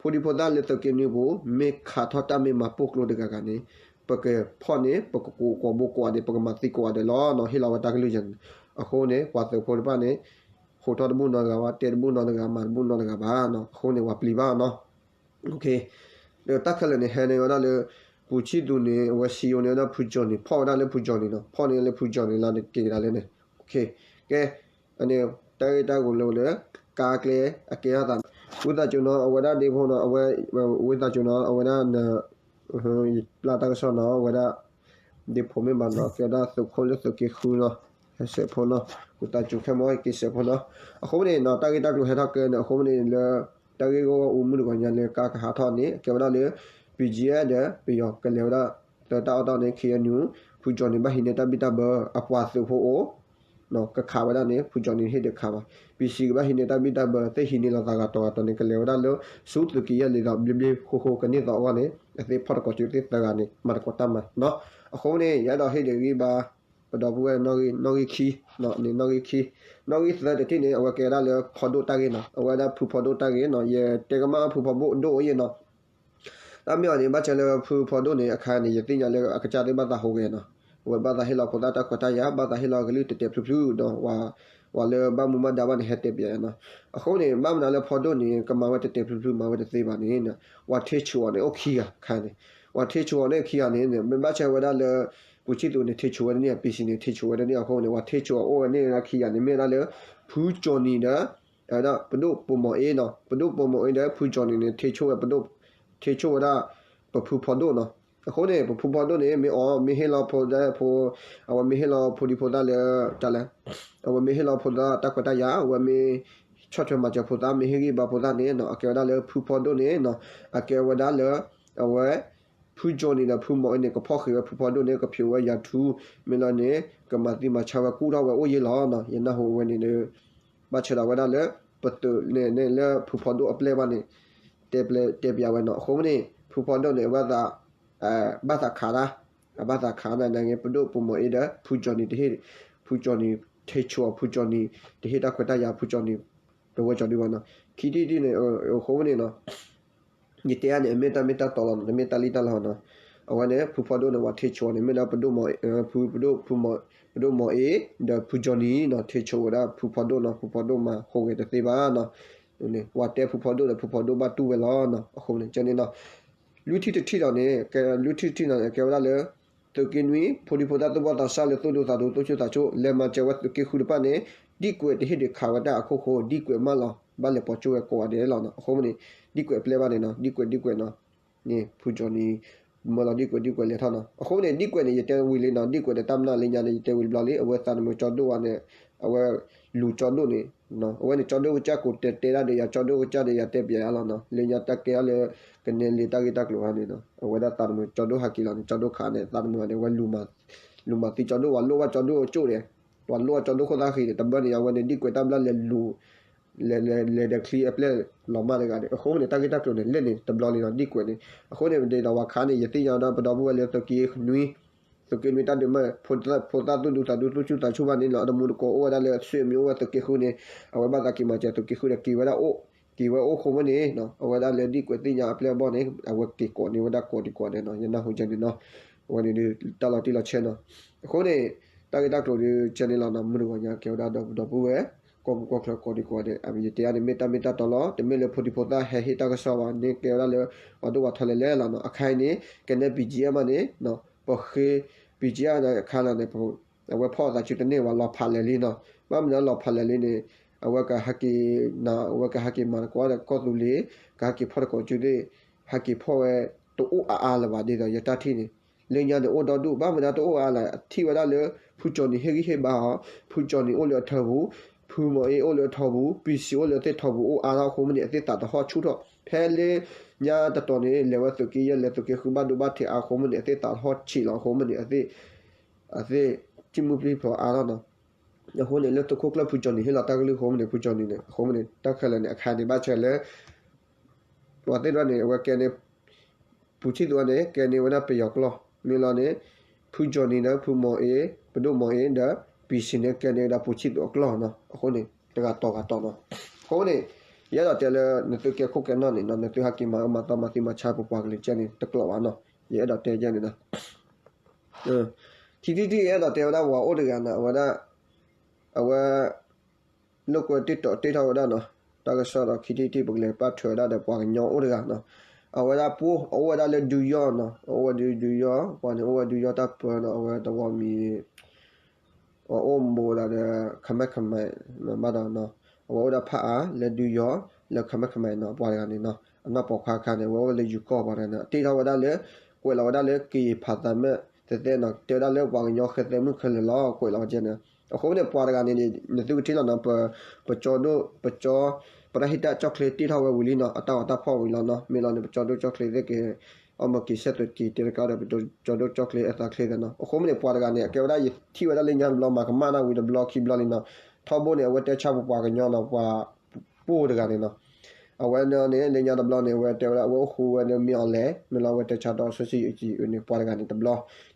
ဖိဒံဖိသၣ်လၢသုးက့နွံပူၤ မ့ၢ်ခးထီၣ်တၢ်မ့ၢ်မၤပိၢ်ကျိတဂၤဂၤန့ၣ် ပကဖီၣ်န့ၣ် ပကကိးကိးဘိကိးဂၤဒဲး ပကမၤသံကိးဂၤဒဲးလီၤနီၤ ဟ့ၣ်လီၤဝဲတၢ်ကလုၢ်ယၤန့ၣ် အဃိန့ၣ် ပှၤသုးဖိတဖၣ်န့ၣ် ဟိးထီၣ်တဘူၣ်နီတဂၤဘၣ် တဲတဘူၣ်နီတဂၤ မၤတဘူၣ်နီတဂၤဘၣ်နီၤ အဃိန့ၣ် ပှၤပျံၤဘၣ်နီၤ ဒီးတၢ်ခဲလၢာ်န့ၣ် ဟဲန့ၢ်ဝဲဒၣ်လၢ ပူၤဆံၣ်သူးန့ၣ် အဝဲစံယိၤန့ၣ်ဝဲဒၣ်ဖုကၠီၣ်နံၤ ဖီၣ်ဝဲဒၣ်လၢဖုကၠီၣ်နံၤနီၤ ဖီၣ်န့ၢ်လၢဖုကၠီၣ်နံၤလီၤန့ၣ် က့ၤကဒါလဲၣ်န့ၣ် ကဲ အန့ၣ် တၢ်ဂ့ၢ်တၢ်ဂီၤလၢလၢ ကါကျဲအကဲထီၣ်သး ဝံသးစူၤနီၤ အဝဲဒၣ်ဒ့ဖိနီၤ အဝဲ ဝံသးစူၤနီၤ အဝဲဒၣ်န ယပျၢ်တၢ်ကစီၣ်နီၤ အဝဲဒၣ် ဒ့ဖိမ့ၢ်ဘၣ်နီၤ ကဲဒၣ်သုးခိၣ်လၢသုးက့ဃုနီၤ ဟဲစဲးဖိနီၤ ဝံသးစူၤခဲမီၢ် က့ၤစဲးဖိနီၤ အဃိန့ၣ်နီၤ တၢ်ဂ့ၢ်တၢ်ကျိၤဟဲထီၣ်ကဲန့ၣ် အဃိန့ၣ်လၢ တၢ်ဂ့ၢ်ဂီၢ်အိၣ်မုၢ်တဂီၤညါလၢကါကဟးထီၣ်န့ၣ် အကဲဝဲဒၣ်လၢ ပံၣ်ကၠံၣ်အဲၣ် ဒီးပယီၤကလဲၤဝဲဒၣ် သၢတၢ်အီၣ်တၢ်န့ၣ် ခ့ၣ်အဲၣ်ယူၣ် ဖုကၠီၣ်နံၣ်ဘၣ်ဟံးန့ၢ်တၢ်ဘံၣ်တၢ်ဘၢ အပှၤသုးဖိအိၣ် ကခးဝဲဒၣ်န့ၣ် ဖုကၠီၣ်နံၣ်ဟ့ၣ်ဒုးခးဘၣ်. ပံၣ်စံၣ်ကဘၣ်ဟံးန့ၢ်တၢ်ဘံၣ်တၢ်ဘၢ သ့ၣ်ဟံးန့ၢ်လီၤသးဂၤတီၤဂၤတီၤန့ၣ် ကလဲၤဝဲဒၣ်လၢ ဆူသုးက့ယဲၢ်လံဒီး ဘျ့ဘျ့ဃိဃိကန့ၢ်သီအဂီၢ်န့ၣ် အသ့ၣ်ဖီၣ်တကိးစုသ့ၣ်သၢဂၤန့ၣ် မၤတကိးတၢ်မၤနီၤ. အဃိန့ၣ် ယအဲၣ်ဒိးဟ့ၣ်ဒုးဂံၢ်ဘါ ပဒီပုၢ်ဝဲၢ်နီၣ်ဂံၢ်ခံ, နီၣ်ဂံၢ်ခံ, နီၣ်ဂံၢ်သၢတထံၣ်န့ၣ် အဝဲကဲဝဲဒၣ်လၢဖီဒိၣ်တၢ်ဂ့ၢ်နီၤ, အဝဲဒၣ်ဖုဖီဒိၣ်တၢ်ဂ့ၢ်နီၤ, ယတဲကမၣ်ဖုဖီဒိၣ်ဒိၣ်အံၤနီၤ. တၢ်မ့ၢ်အီၤန့ၣ် ဘၣ်ဆၣ်လၢဖုဖီဒိၣ်န့ၣ် အခါန့ၣ် ယသ့ၣ်ညါလၢအကစၢ်သ့ၣ်ဘၣ်သးဟူးဂဲၤနီၤ, အဝဲဘၣ်သးဟ့ၣ်လီၤဖိသၣ်တၢ်ခွဲးတၢ်ယာ်, ဘၣ်သးဟ့ၣ်လီၤကလုၢ်တဲာ်တဲာ်ဖျုးဖျုးဒီး ပှၤလၢဘၣ်မူဘၣ်ဒါဘၣ်န့ၣ် ဟဲတဲပၠးနီၤ. အဃိန့ၣ် ဘၣ်မနုၤလၢဖီဒိၣ်န့ၣ် ကမၤဝဲတဲာ်တဲာ်ဖျုးဖျုး မၤဝဲတသ့ဘၣ်န့ၣ် ပှၤထ့ဆူးအီၤန့ၣ်အိၣ်ခံဂၤခါန့ၣ်, ပှၤထ့ဆူးအီၤန့ၣ်ခံဂၤန့ၣ် မ့ၢ်ဘၣ်ဆၣ်ဝဲဒၣ်လၢ ပူၤဆံၣ်သူးန့ၣ် ထ့ဆူးဝဲတန့ၢ်, ပံၣ်စံၣ်န့ၣ် ထ့ဆူးဝဲတန့ၢ်အဃိန့ၣ် ပှၤထ့ဆူးအီၤအိၣ်ဝဲန့ၣ်ခံဂၤန့ၣ် မ့ၢ်ဝဲဒၣ်လၢ ဖုကၠီၣ်နံၣ်ဒီး ဝဲဒၣ်ပဒိၣ်ပိာ်မီၢ်အ့နီၤ, ပဒိၣ်ပိာ်မီၢ်အ့ဒီး ဖုကၠီၣ်နံၣ်န့ၣ် ထ့ဆူးဝဲပဒိၣ်, ထ့ဆူးဝဲဒၣ် ပဖုဖီဒိၣ်နီၤ. အဃိန့ၣ် ပဖုဖီဒိၣ်န့ၣ် မ့ၢ်အီၤ မ့ၢ်ဟ့ၣ်လီၤဖိသၣ်ဖိ, အဝဲမ့ၢ်ဟ့ၣ်လီၤဖိဒံဖိသၣ်လၢ တၢ်လဲၣ်, အဝဲမ့ၢ်ဟ့ၣ်လီၤဖိသၣ်တၢ်ခွဲးတၢ်ယာ်, အဝဲမ့ၢ်ဆီၣ်ထွဲမၤစၢၤဖိသၣ်, မ့ၢ်ဟ့ၣ်ဂံၢ်ဘါဖိသၣ်န့ၣ်နီၤ, အကဲဝဲဒၣ်လၢဖုဖီဒိၣ်န့ၣ်နီၤ, အကဲဝဲဒၣ်လၢ အဝဲ ဖုကၠီၣ်နံၣ်ဒီးဖုမီၢ်အ့န့ၣ် ကဖီၣ်ဃံးဝဲဖုဖီဒိၣ်န့ၣ် ကဖျိးဝဲယၤထူ, မ့ၢ်လီၤန့ၣ် ကမၤသံမၤဆါဝဲကူၣ်ထီၣ်ဝဲအိၣ်ယ့ၢ်လီၤနီၤ. ယနၢ်ဟူဝဲန့ၣ်ဒီး ဘၣ်ဆၣ်ဒီးဝဲဒၣ်လၢ ပသုးန့ၣ်လၢဖုဖီဒိၣ်အပျဲၢ်ဘၣ်န့ၣ် တဲပျဲ တဲပျးဝဲနီၤ. အဃိန့ၣ် ဖုဖီဒိၣ်န့ၣ် ဘၣ်သး ဘၣ်သးခးဒၣ်, အဘၣ်သးခးဒၣ်နာ်က့ ပဒိၣ်ပိာ်မီၢ်အ့ဒီး ဖုကၠီၣ်နံၣ်တဟ့ၣ်, ဖုကၠီၣ်နံၣ် ထ့ဆူးအီၤ ဖုကၠီၣ်နံၣ် တဟ့ၣ်တၢ်ခွဲးတၢ်ယာ် ဖုကၠီၣ်နံၣ် တဝဲကၠီဒုဘၣ်နီၤ. ခံထံၣ်တထံၣ်န့ၣ် အဃိန့ၣ်နီၤ ယတဲအါန့ၣ် အမ့ၢ်တၢ်မ့ၢ်တၢ်တီလီၤနီၤ, တမ့ၢ်တၢ်လံၣ်တၢ်လီနီၤ. အဝဲန့ၣ် ဖုဖီဒိၣ်န့ၣ် ပှၤထ့ဆူးအီၤန့ၣ် မ့ၢ်ဒၣ်ပဒိၣ်မီၢ်, ဖု, ပဒိၣ်မီၢ်အ့ ဒီးဖုကၠီၣ်နံၣ်နီၤ, ထ့ဆူးဝဲဒၣ်ဖုဖီဒိၣ်နီၤ, ဖုဖီဒိၣ်မၤဟူးဂဲၤတသ့ဘၣ်နီၤ. ပှၤတဲဖုဖီဒိၣ်ဒီး ဖုဖီဒိၣ်ဘၣ်တူၢ်ဝဲလီၤနီၤ. အဃိန့ၣ် ကဲန့ၣ်နီၤ လွံၢ်ထံၣ်တထံၣ်ဒီးန့ၣ် ကဲ လွံၢ်ထံၣ်တထံၣ်ဒီးန့ၣ် ကဲဝဲဒၣ်လၢ သုးက့နွံ ဖိဒံဖိသၣ်သူၣ်ဘီၣ်သးစၢ်လၢသူၣ်ဒူသးဒူ သူၣ်ဆူၣ်သးဆူၣ် လဲၤမၤစၢၤဝဲသုးက့ဃုတဖၣ်န့ၣ် ဒံၣ်ကွဲးတဟ့ၣ်ဒုးခးဝဲတၢ်အခိၣ်ဃိ ဒံၣ်ကွဲးမၢလီၤ ဘၣ်လဲၤပိာ်ကၠိဝဲကိးဂၤဒဲးလီၤနီၤ. အဃိန့ၣ် ဒံၣ်ကွဲးပျဲၢ်ဘၣ်န့ၣ်နီၤ, ဒံၣ်ကွဲး ဒံၣ်ကွဲးနီၤ, န့ၣ် ဖုကၠီၣ်နံၣ် မၢလီၤဒံၣ်ကွဲး ဒံၣ်ကွဲးလဲၤထီၣ်နီၤ. အဃိန့ၣ် ဒံၣ်ကွဲးန့ၣ် ယတဲဝံၤလံနီၤ, ဒံၣ်ကွဲးဒီးတၢ်မနုၤလၢညါန့ၣ် ယတဲဝံၤတဘျီလံ, အဝဲသးတမုာ်ကၠီဒိၣ်ဝဲန့ၣ် အဝဲလူၤကၠီဒိၣ်န့ၣ် အဝဲန့ၣ် ကၠီဒိၣ်ကစၢ်ကိးတဲတဲဒၣ်ဒီးယၤ ကၠီဒိၣ်ကစၢ်ဒီး ယၤတဲပျးယၤလီၤနီၤ, လၢညါတၢ်ကဲထီၣ်လၢ ကနဲလံတၢ်ဂ့ၢ်တၢ်ကျိၤဟါန့ၣ်နီၤ, အဝဲဒၣ်သးတမုာ်ကၠီဒိၣ်ဟးက့ၤလီၤန့ၣ် ကၠီဒိၣ်ခးန့ၣ် သးတမုာ်န့ၣ် အဝဲလူၤမၤသံကၠီဒိၣ် ပှၤလိၣ်ဘၣ်ကၠီဒိၣ်အကၠိၣ်ဒီး ပှၤလိၣ်ဘၣ်ကၠီဒိၣ်ခိၣ်သၣ်ဃံဒီး တဘၢန့ၣ် အဝဲန့ၣ် ဒံၣ်ကွဲးတၢ်ဘျၣ်လဲၤလူၤ လဲၤ လဲၤ လဲၤဒီးချံအပျဲၢ်လီၤမၢ်တဂၤန့ၣ်, အဃိန့ၣ် တၢ်ဂ့ၢ်တၢ်ကျိၤန့ၣ် လဲၣ်န့ၣ်တဘျီလံနီၤ, ဒံၣ်ကွဲးန့ၣ်. အဃိန့ၣ် ဒ်သိးပှၤခါန့ၣ် ယသ့ၣ်ညါဝဲဒၣ်ပဒီပုၢ်ဝဲၢ်လၢသုးက့နွံ သုးက့နွံတၢ်ဒုးမ့ၢ် ဖိသၣ်သူၣ်ဒူသးဒူ သူၣ်ဆူၣ်သးဆူၣ်ဘၣ်န့ၣ်လီၤ, အတမူတကိးအိၣ်ဝဲဒၣ်လၢ ဆွေမျိုး အိၣ်ဝဲသုးက့ဃုန့ၣ် အဝဲဘၣ်သးက့ၤမၤစၢၤသုးက့ဃုဒီး က့ၤဝဲဒၣ်အိၣ် က့ၤဝဲအိၣ်ဃိမ့ၢ်န့ၣ် အဝဲဒၣ်လၢဒံၣ်ကွဲးသ့ၣ်ညါအပျဲၢ်အဘီၣ်န့ၣ် အဝဲက့ၤကိးန့ၢ်ဝဲဒၣ်ကိးဒံးကိးဒဲးနီၤ, ယနၢ်ဟူကဲန့ၣ်နီၤ, အဝဲန့ၣ်ဒုးတၢ်လီၤတံၢ်လီၤဆဲးနီၤ. အဃိန့ၣ် တၢ်ဂ့ၢ်တၢ်ကျိၤဒုးကဲန့ၣ်လီၤနီၤ, မုၢ်တဂီၤညါကဲဝဲဒၣ်ဒီးပဒီပုၢ်ဝဲၢ် ကီၢ်ပူၤကီၢ်ချၢကိးဒံးကိးဒဲး ယတဲအါန့ၣ် မ့ၢ်တၢ်မ့ၢ်တၢ်တီလီၤ, တမ့ၢ်လၢဖိဒံဖိသၣ်ဟဲဟ့ၣ်တၢ်ကစီၣ်ဘၣ်န့ၣ် ကဲဝဲဒၣ်လၢ ပှၤဒိၣ်ပှၤထီလဲၤလဲၤလီၤနီၤ. အခါအံၤန့ၣ် ကဲန့ၣ် ပံၣ်ကၠံၣ်အဲၣ်မးန့ၣ် ပဃ့ ပံၣ်ကၠံၣ်အဲၣ်အခါလီၤန့ၣ် အဝဲဖီၣ်အသးစုတန့ၢ်ဘၣ် လီၤဖးလဲၤလံနီၤ, ဘၣ်မနုၤလီၤဖးလဲၤလံန့ၣ် အဝဲကဟဲက့ၤနီၤ အဝဲကဟဲက့ၤမၤသကိးဒီးကီၢ်သူလ့ၤ ကဟဲက့ၤဖီၣ်သကိးစုသ့ၣ် ဟဲက့ၤဖီၣ်ဝဲ တအိၣ်အါအါလၢၤဘၣ် ဒ်သိးယတၢ်ထံၣ်န့ၣ် လၢညါန့ၣ်အိၣ်ဒီဒူၣ် ဘၣ်မနုၤတအိၣ်အါလၢၤ ထံၣ်ဝဲဒၣ်လၢ ဖုကၠီၣ်နံၣ်ဟ့ၣ်ဂံၢ်ဟ့ၣ်ဘါအီၤ ဖုကၠီၣ်နံၣ်အိၣ်လၢအထၢပူၤ ဖုမီၢ်အ့အိၣ်လၢအထၢပူၤ ပံၣ်စံၣ်အိၣ်လၢသ့ၣ်ထီၣ်ပူၤ အိၣ်အါထီၣ်အဃိမ့ၢ်န့ၣ် အသ့ၣ်သးတဟီၣ်ဆူၣ်ထီၣ် ဖဲလၢညါတတီၤန့ၣ် လဲၤဝဲသုးက့ယဲၢ် လဲၤသုးက့ဃုဘၣ်ဒိဘၣ်ထံးအါအဃိမ့ၢ်န့ၣ် အသ့ၣ်သးတဟီၣ်ဆံးလီၤအဃိမ့ၢ်န့ၣ် အသ့ၣ် အသ့ၣ် ကံၣ်မုၢ်ပျံၤဖျိးအါထီၣ်နီၤ. အဃိန့ၣ် လၢသုးခိၣ်ကျၢၢ်ဖုကၠီၣ်နံၣ်ဟ့ၣ်လီၤတၢ်ကလုၢ်အဃိမ့ၢ်န့ၣ် ဖုကၠီၣ်နံၣ်န့ၣ် အဃိမ့ၢ်န့ၣ် တၢ်ခဲလၢာ်န့ၣ် အခါန့ၣ် ဘၣ်ဆၣ်လၢ ပှၤသ့ၣ်တဖၣ်န့ၣ် အဝဲကဲန့ၣ် ပူၤဆံၣ်သူးန့ၣ် ကဲန့ၢ်ဝဲဒၣ်ပယီၤကျိာ် မ့ၢ်လီၤန့ၣ် ဖုကၠီၣ်နံၣ်ဒီး ဖုမီၢ်အ့ ပဒိၣ်မီၢ်အ့ဒီး ပံၣ်စံၣ်န့ၣ် ကဲန့ၢ်ဝဲဒၣ်ပူၤဆံၣ်သူးအကျိာ်နီၤ. အဃိန့ၣ် တဂၤတီၤဂၤတီၤနီၤ. အဃိန့ၣ် ယအဲၣ်ဒိးတဲလၢ နသုကဲခိၣ်ကဲနီၢ်န့ၣ်နီၤ နသုဟဲက့ၤမၤအၢမၤသီမၤသံမၤဆါပပှၤကလုာ်ကဲန့ၣ် တကျိးဘၣ်နီၤ. ယအဲၣ်ဒိးတဲကဲန့ၣ်နီၤ. ခံထံၣ်တထံၣ် ယအဲၣ်ဒိးတဲဝဲဒၣ်ပှၤအိၣ်တဂၤနီၤ အဝဲဒၣ် အဝဲ လိာ်ကွဲတ့ၢ်တီၤတ့ၢ်ထီၣ်ဝဲဒၣ်နီၤ တၢ်ကစီၣ်ဒီး ခံထံၣ်တထံၣ် ပကလဲၤပာ်ထွဲဝဲဒၣ်ဒီးပှၤကညီအိၣ်တဂၤနီၤ. အဝဲဒၣ်ပှိၢ် အအိၣ်ဝဲဒၣ်လၢဒုယီၢ်နီၤ အအိၣ်ဝဲဒၣ်ဒုယီၢ် ပှၤန့ၣ်အိၣ်ဝဲဒၣ်ဒုယီၢ်တၢ်ပၢနီၤ အဝဲသဝီမံၤ အအိၣ်မူဝဲဒၣ်ဒီး ခမဲၣ်ခမဲၣ် ဘၣ်ဒီးနီၤ အဝဲအိၣ်ဒၣ်ဖးအါလၢဒုယီၢ် လၢခမဲၣ်ခမဲၣ်နီၤ ပှၤတဂၤန့ၣ်နီၤ အနီၢ်ပိာ်ခွါခါန့ၣ် အဝဲအိၣ်လၢယုၢ်ကီၢ်ပှၤတဂၤန့ၣ် တ့ၢ်ထီၣ်ဝဲဒၣ်လၢ ကွဲးလီၤဝဲဒၣ်လၢ ကရင်ဖးသးမဲာ်သဲသဲနီၤ တဲဝဲဒၣ်လၢပှၤကညီဃဲသဲမုၣ်ခဲလၢာ်လီၤ ကွဲးလီၤဝဲကဲန့ၣ်. အဃိန့ၣ် ပှၤတဂၤန့ၣ် နသုကထံၣ်လီၤနီၤ ပ ပကၠီဒိၣ် ပကၠီ ပတၢ်ဟ့ၣ်တၢ်ကၠီၣ်ချ့တ့ထီၣ်ဝဲဝံၤလံနီၤ, အတၢ်ဂီၤတၢ်ဖီၣ်ဝံၤလီၤနီၤ, မ့ၢ်လီၤန့ၣ် ပကၠီဒိၣ်ကၠီၣ်ချ့သ့ၣ်က့ၤ အီၣ်မၤက့ၤဆဲးသွဲးက့ၤ တဲတကးဒီး ပကၠီဒိၣ်ကၠီၣ်ချ့အသးချ့သ့နီၤ. အဃိမ့ၢ်န့ၣ် ပှၤတဂၤန့ၣ် အကဲဝဲဒၣ် ယထံၣ်ဝဲဒၣ်လၢညါတဘျီ မၤကမၣ်တၢ်ဝံၤတဘျီခံဘျီလံနီၤ, ထီဘိန့ၣ် အဝဲတဲဆါပပှၤကညီနီၤ, ပှၤပိၢ်တဂၤန့ၣ်နီၤ အဝဲန့ၣ်န့ၣ် လၢညါတဘျီန့ၣ် အဝဲတဲဝဲဒၣ် အဝဲအိၣ်ဃူဝဲလၢမ့ၢ်အီၤလဲၣ် မ့ၢ်လီၤ အဝဲတဲဆါဒီး social အံၤန့ၣ် ပှၤတဂၤန့ၣ်တဘ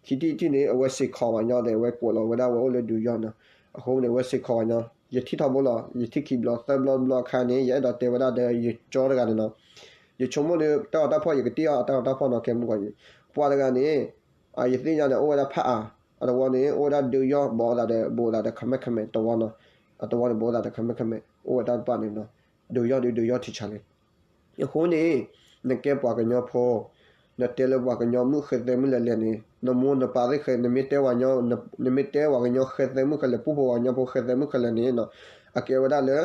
ျီ, ခံထံၣ်တထံၣ်န့ၣ် အဝဲစ့ၢ်ကီးပှၤကညီဒီး အဝဲကွဲးလီၤဝဲဒၣ် အဝဲအိၣ်လၢဒုးယီၢ်နီၤ. အဃိန့ၣ် အဝဲစ့ၢ်ကီးပှၤကညီ ယထံၣ်ထီဘိလီၤ, ယထံၣ်ခံဘျီသၢဘျီတဘျီအခါန့ၣ် ယအဲၣ်ဒိးတဲဝဲဒၣ်ဒီး ယကၠီတဂၤန့ၣ်နီၤ, ယဆိကမိၣ်ဒီး တၢ်ဂီၤတၢ်ဖီၣ် ယကတ့ၢ်အီၤ တၢ်ဂီၤတၢ်ဖီၣ်နီၤ ကဲမုၢ်ကီး ပှၤတဂၤန့ၣ် ယသ့ၣ်ညါန့ၣ် အိၣ်ဝဲဒၣ်ဖးအါ, အတဝီန့ၣ် အိၣ်ဝဲဒၣ်ဒုးယီၢ် ဘိးအသးဒီး ဘိးအသးဒီး ခမဲခမဲ တဝီနီၤ, အတဝီန့ၣ် ဘိးအသးဒီး ခမဲခမဲ အိၣ်ဝဲတၢ်တပာ်န့ၣ်နီၤ, ဒုးယီၢ်ဒုး ဒုးယီၢ်ထံဆါလံ. အဃိန့ၣ် နကဲပှၤကညီဖိ, နတဲလၢပှၤကညီမုၣ်ဃဲသဲမုၣ်လဲၤလဲၤန့ၣ် နမိၢ်နပၢ်သ့ၣ်ဃဲ နမ့ၢ်တဲဝဲ နမ့ၢ်တဲပှၤကညီဃဲသဲမုၣ်ဃဲလဲၤ ပူဖိဝဲကညီဖိဃဲသဲမုၣ်ဃဲလဲၤန့ၣ်နီၤ, အကဲဝဲဒၣ်လၢ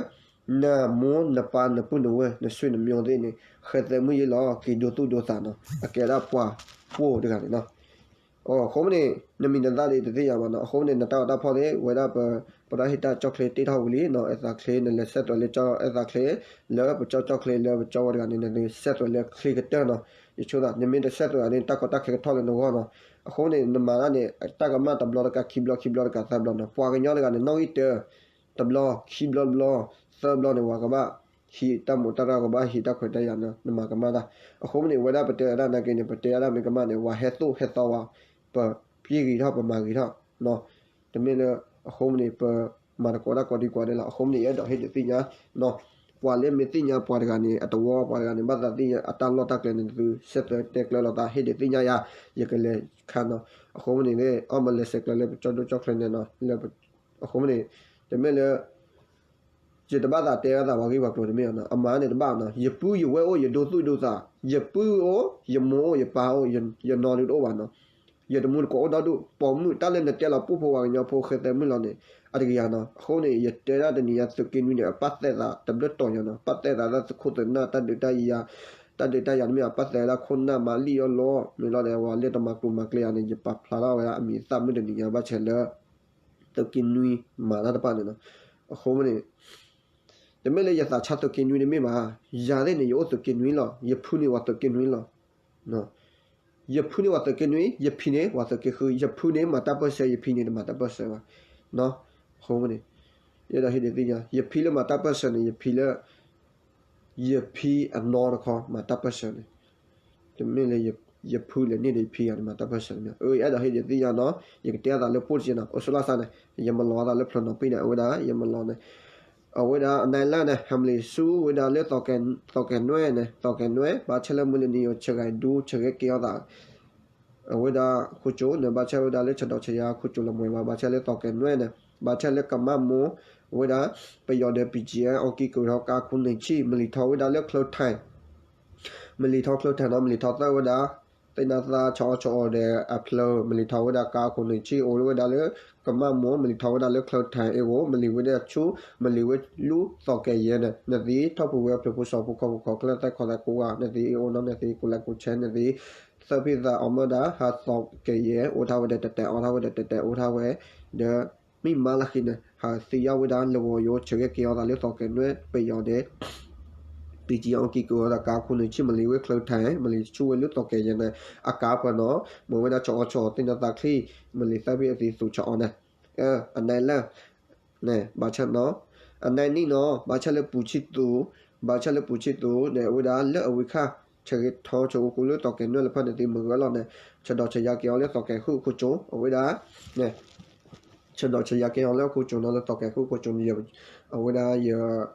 နမိၢ်နပၢ်နပုၢ်နဝဲၢ် နဆွေနမျိုးသ့ၣ်န့ၣ် ဃဲသဲမုၣ်ယ့လီၤ က့ၤဒိသူၣ်ဒိသးနီၤ, အကဲဝဲဒၣ်ပှၤပိၢ်တဂၤန့ၣ်နီၤ. အဃိမ့ၢ်န့ၣ် နမံၤနသၣ်ဒီးတသ့ၣ်ညါဘၣ်နီၤ, အဃိမ့ၢ်န့ၣ် နတၢ်ဂီၤတၢ်ဖီၣ်သ့ၣ် ဝဲဒၣ်ပ ပတၢ်ဟ့ၣ်တၢ်ကၠီၣ်ချ့တ့ထီၣ်ဝံၤလံနီၤ, အဲၣ်သးချ့ နလဲၤဆဲးသွဲးလၢကၠီအဲၣ်သးချ့ လၢပကၠီကၠီၣ်ချ့ လၢပကၠီဝဲတဂၤန့ၣ် နလဲၤဆဲးသွဲးလၢချ့ကတၢၢ်နီၤ, ယဆိသး နမ့ၢ်တဆဲးသွဲးန့ၣ် တၢ်ကီတၢ်ခဲကထီၣ်လၢနဂီၢ်နီၤ. အဃိန့ၣ် နမၤတၢ်န့ၣ် တၢ်ကမၣ်တဘျီတကး ခံဘျီ ခံဘျီတကး သၢဘျီနီၤ, ပှၤကညီတဂၤန့ၣ် နီၣ်ဂံၢ်တၢ တဘျီ ခံဘျီတဘျီ သၢဘျီန့ၣ် ပှၤကဘၣ်ဟံးတၢ်မူးတၢ်ရၢ် ကဘၣ်ဟံးတၢ်ခွဲးတၢ်ယာ်နီၤ, နမၤကမၣ်တၢ်. အဃိမ့ၢ်န့ၣ် ဝဲဒၣ်ပတဲဒၣ်နာ်က့န့ၣ် ပတဲဒၣ်မ့ၢ်ကမၣ်န့ၣ် ပှၤဟဲသိၣ်ဟဲသီဝဲ ပ ပှၤဂ့ၤထီၣ် ပမၤဂ့ၤထီၣ်နီၤ, တမ့ၢ်လၢ အဃိမ့ၢ်န့ၣ် ပမၤသကိးတၢ်ကိးဒံကိးဒဲးလီၤ. အဃိမ့ၢ်န့ၣ် ယအဲၣ်ဒိးဟ့ၣ်ဒုးသ့ၣ်ညါနီၤ, ပှၤလၢမ့ၢ်သ့ၣ်ညါပှၤတဂၤန့ၣ် အတဝီပှၤတဂၤန့ၣ် ဘၣ်သးသ့ၣ်ညါအတၢ်လီၢ်တၢ်ကျဲန့ၣ် သုဆဲးသွဲးတဲကျၢၤလိာ်သး ဟ့ၣ်ဒုးသ့ၣ်ညါယၤ ယကလဲၤခါနီၤ. အဃိမ့ၢ်န့ၣ် အီၣ်မၤလဲၤဆဲးကျၢၤလၢပကၠီဒိၣ်ကၠီၣ်ချ့န့ၣ်နီၤ, လၢ အဃိမ့ၢ်န့ၣ် တမ့ၢ်လၢ ယတဘၣ်သးတဲဝဲသးပှၤဂ့ၢ်ပှၤကျိၤတမ့ၢ်ဘၣ်နီၤ, အမၤန့ၣ်တဘၣ်နီၤ, ယပုၢ်ယဝဲၢ်အိၣ် ယဒိသူၣ်ဒိသး, ယပုၢ်အိၣ် ယမိၢ်အိၣ် ယပၢ်အိၣ် ယနီၢ်ဒုတအိၣ်ဘၣ်နီၤ, ယတမူတကိးအိၣ်ဒီဒူၣ် ပိာ်မုၣ် တၢ်လၢနတဲလီၤပူဖိဝဲကညီဖိဃဲသဲမုၣ်လီၤန့ၣ် အတဂ့ၤယၤနီၤ. အဃိန့ၣ် ယတဲဒၣ်တနံၤညါသုးက့နွံန့ၣ် အပၣ်သဲးသးတဘျုးတီၤညါနီၤ, ပၣ်သဲးသးလၢသုးခိၣ်သုးနၢ် တၢ်ဒုးတၢ်ယၤ တၢ်ဒုးတၢ်ယၤတမ့ၢ် အပၣ်သဲးလၢခိၣ်နၢ်မၤလံၣ်အီၣ်လီၤ မ့ၢ်လီၤဒီး ပှၤလၢတမၤကျိၤမၤကျဲဧါန့ၣ် ယပာ်ဖျါထီၣ်ဝဲဒၣ်အမံၤသၣ်မုၣ်တနံၤညါဘၣ်ဆဲးလၢ သုးက့နွံမၤတၢ်တဖၣ်န့ၣ်နီၤ. အဃိမ့ၢ်န့ၣ် တမ့ၢ်လၢယသးဆါသုးက့နွံတမ့ၢ်ဘၣ်, ယၤသ့ၣ်န့ၣ် ယအိၣ်သုးက့နွံလီၤ, ယဖုန့ၣ်ပှၤသုးက့နွံလီၤ. ယဖုန့ၣ်ပှၤသုးက့နွံ, ယဖံန့ၣ်ပှၤသုးက့ဃု, ယဖုန့ၣ်မၤတၢ်ပၢၢ်ဆၢ, ယဖံန့ၣ်တမၤတၢ်ပၢၢ်ဆၢဘၣ်. အဃိန့ၣ် ယအဲၣ်ဒိးဟ့ၣ်ဒုးသ့ၣ်ညါ ယဖံလၢမၤတၢ်ပၢၢ်ဆၢန့ၣ် ယဖံလၢ ယဖံအနီတခီမၤတၢ်ပၢၢ်ဆၢန့ၣ် တမ့ၢ်လၢ ယဖုလဲၤန့ၢ်ဒီးယဖံဂၤန့ၣ် မၤတၢ်ပၢၢ်ဆၢန့ၣ် အၢ ယအဲၣ်ဒိးဟ့ၣ်ဒုးသ့ၣ်ညါနီၤ, ယကတဲအသးလၢပိၢ်တက့ၢ်နီၤ, အိၣ်ဆူၣ်လၢ်သးန့ၣ် ယမၤလီၤအသးလၢဖျၢၣ်နီၤပံၤန့ၣ် အဝဲဒၣ် ယမၤလီၤန့ၣ် အဝဲဒၣ်အနၢ်လၢ်န့ၣ် ဟဲမလံၤဆူဝဲဒၣ်လၢ သီးကဲၤနွဲၣ်န့ၣ် သီးကဲၤနွဲၣ် ဘၣ်ဆၣ်လၢမုၢ်လၢနံၤယိၤ ဆဲးဂဲၤဒူ ဆဲးဂဲၤက့ၤအီၣ်သး အဝဲဒၣ်ခိၣ်ကၠိန့ၣ် ဘၣ်ဆၣ်ဝဲဒၣ်လၢ ဆဒီးဆယါ ခိၣ်ကၠိလီၤမွဲဘၣ် ဘၣ်ဆၣ်လၢသီးကဲၤနွဲၣ်န့ၣ် ဘၣ်ဆၣ်လၢကမၣ်မိၢ် အဝဲဒၣ် ပယီၤဒီး ပံၣ်ကၠံၣ်အၣ် အီကံကရံးထီၣ်ကါခိၣ်နံၣ်ဆံၣ် မလံၤထီၣ်ဝဲဒၣ်လၢချၢထၢၣ် မလံၤထီၣ်ချၢထၢၣ်နီၤ မလံၤထီၣ်သၢဝဲဒၣ် သ့ၣ်နါသၣ် ဆီအီၣ်ဆီအီဒီးအဖျၢၣ် မလံၤထီၣ်ဝဲဒၣ်ကါခိၣ်နံၣ်ဆံၣ် အိၣ်ဝဲဒၣ်လၢ ကမၣ်မိၢ် မလံၤထီၣ်ဝဲဒၣ်လၢချၢထၢၣ်အ့ၣ်အိၣ် မလံၤဝဲဒၣ်ဆူ မလံၤဝဲလူ သီးကဲၤယဲၢ်န့ၣ် နသ့ၣ်ထီၣ်ပူၤဝဲဖျၢၣ်ဖိစီၤဖိ ခီၣ်ဖိခီၣ်ချၢ သဲခီသဲကိးဂၤ နသ့ၣ်အ့ၣ်အိၣ်နီၤ နသ့ၣ်ကိးလၢကိးဆဲး နသ့ၣ် သၢဖံသးအီမၢဒၣ် ဟးသီးကဲၤယဲၢ် အိၣ်ထီၣ်ဝဲဒီးတဲတဲ အီၣ်ထီၣ်ဝဲဒီးတဲတဲ အိၣ်ထီၣ်ဝဲ ဒီး မ့ၢ်မါလၢဃံန့ၣ် ဟးသံယါဝဲဒၣ်လၢဂီၤယိၤ ဆဲးဂဲၤက့ၤအီၣ်သးလၢသီးကဲၤနွဲၣ် ပယီၤဒီး ပံၣ်ကၠံၣ်အီၣ်ကံကရံးထီၣ်ကါခိၣ်နံၣ်ဆံၣ် မလံၤဝဲချၢထၢၣ် မလံၤဆူဝဲလၢသီးကဲၤယဲၢ်န့ၣ် အကါပှဲၤနီၤ မ့ၢ်ဝဲဒၣ်ဆီအီၣ်ဆီအီ သ့ၣ်နါသၣ်ချံ မလံၤသၢဖံအသံသူၣ်ဆီအီန့ၣ် အနၢ်လၢ် န့ၣ် ဘၣ်ဆၣ်နီၤ အနၢ်နံၣ်နီၤ ဘၣ်ဆၣ်လၢပူၤဆံၣ်သူး ဘၣ်ဆၣ်လၢပူၤဆံၣ်သူးန့ၣ် အဝဲဒၣ်လၢအဝံခါ ဆဲးဂဲၤထီၣ်ဆဲးအိၣ်ကိးလၢသီးကဲၤနွဲၣ်လၢဖၣ်န့ၣ်သ့ၣ်မုၢ်ဂၢၢ်လီၤန့ၣ် ဆဲးဒီးဆဲးယါက့ၤအီၤလၢသီးကဲၤဃုအခိၣ်ကၠိ အဝဲဒၣ် န့ၣ် ဆဲးဒီးဆဲးယါက့ၤအီၤလၢအခိၣ်ကၠိနီၤ လၢသီးကဲၤဃုအခိၣ်ကၠိန့ၣ် အဝဲဒၣ်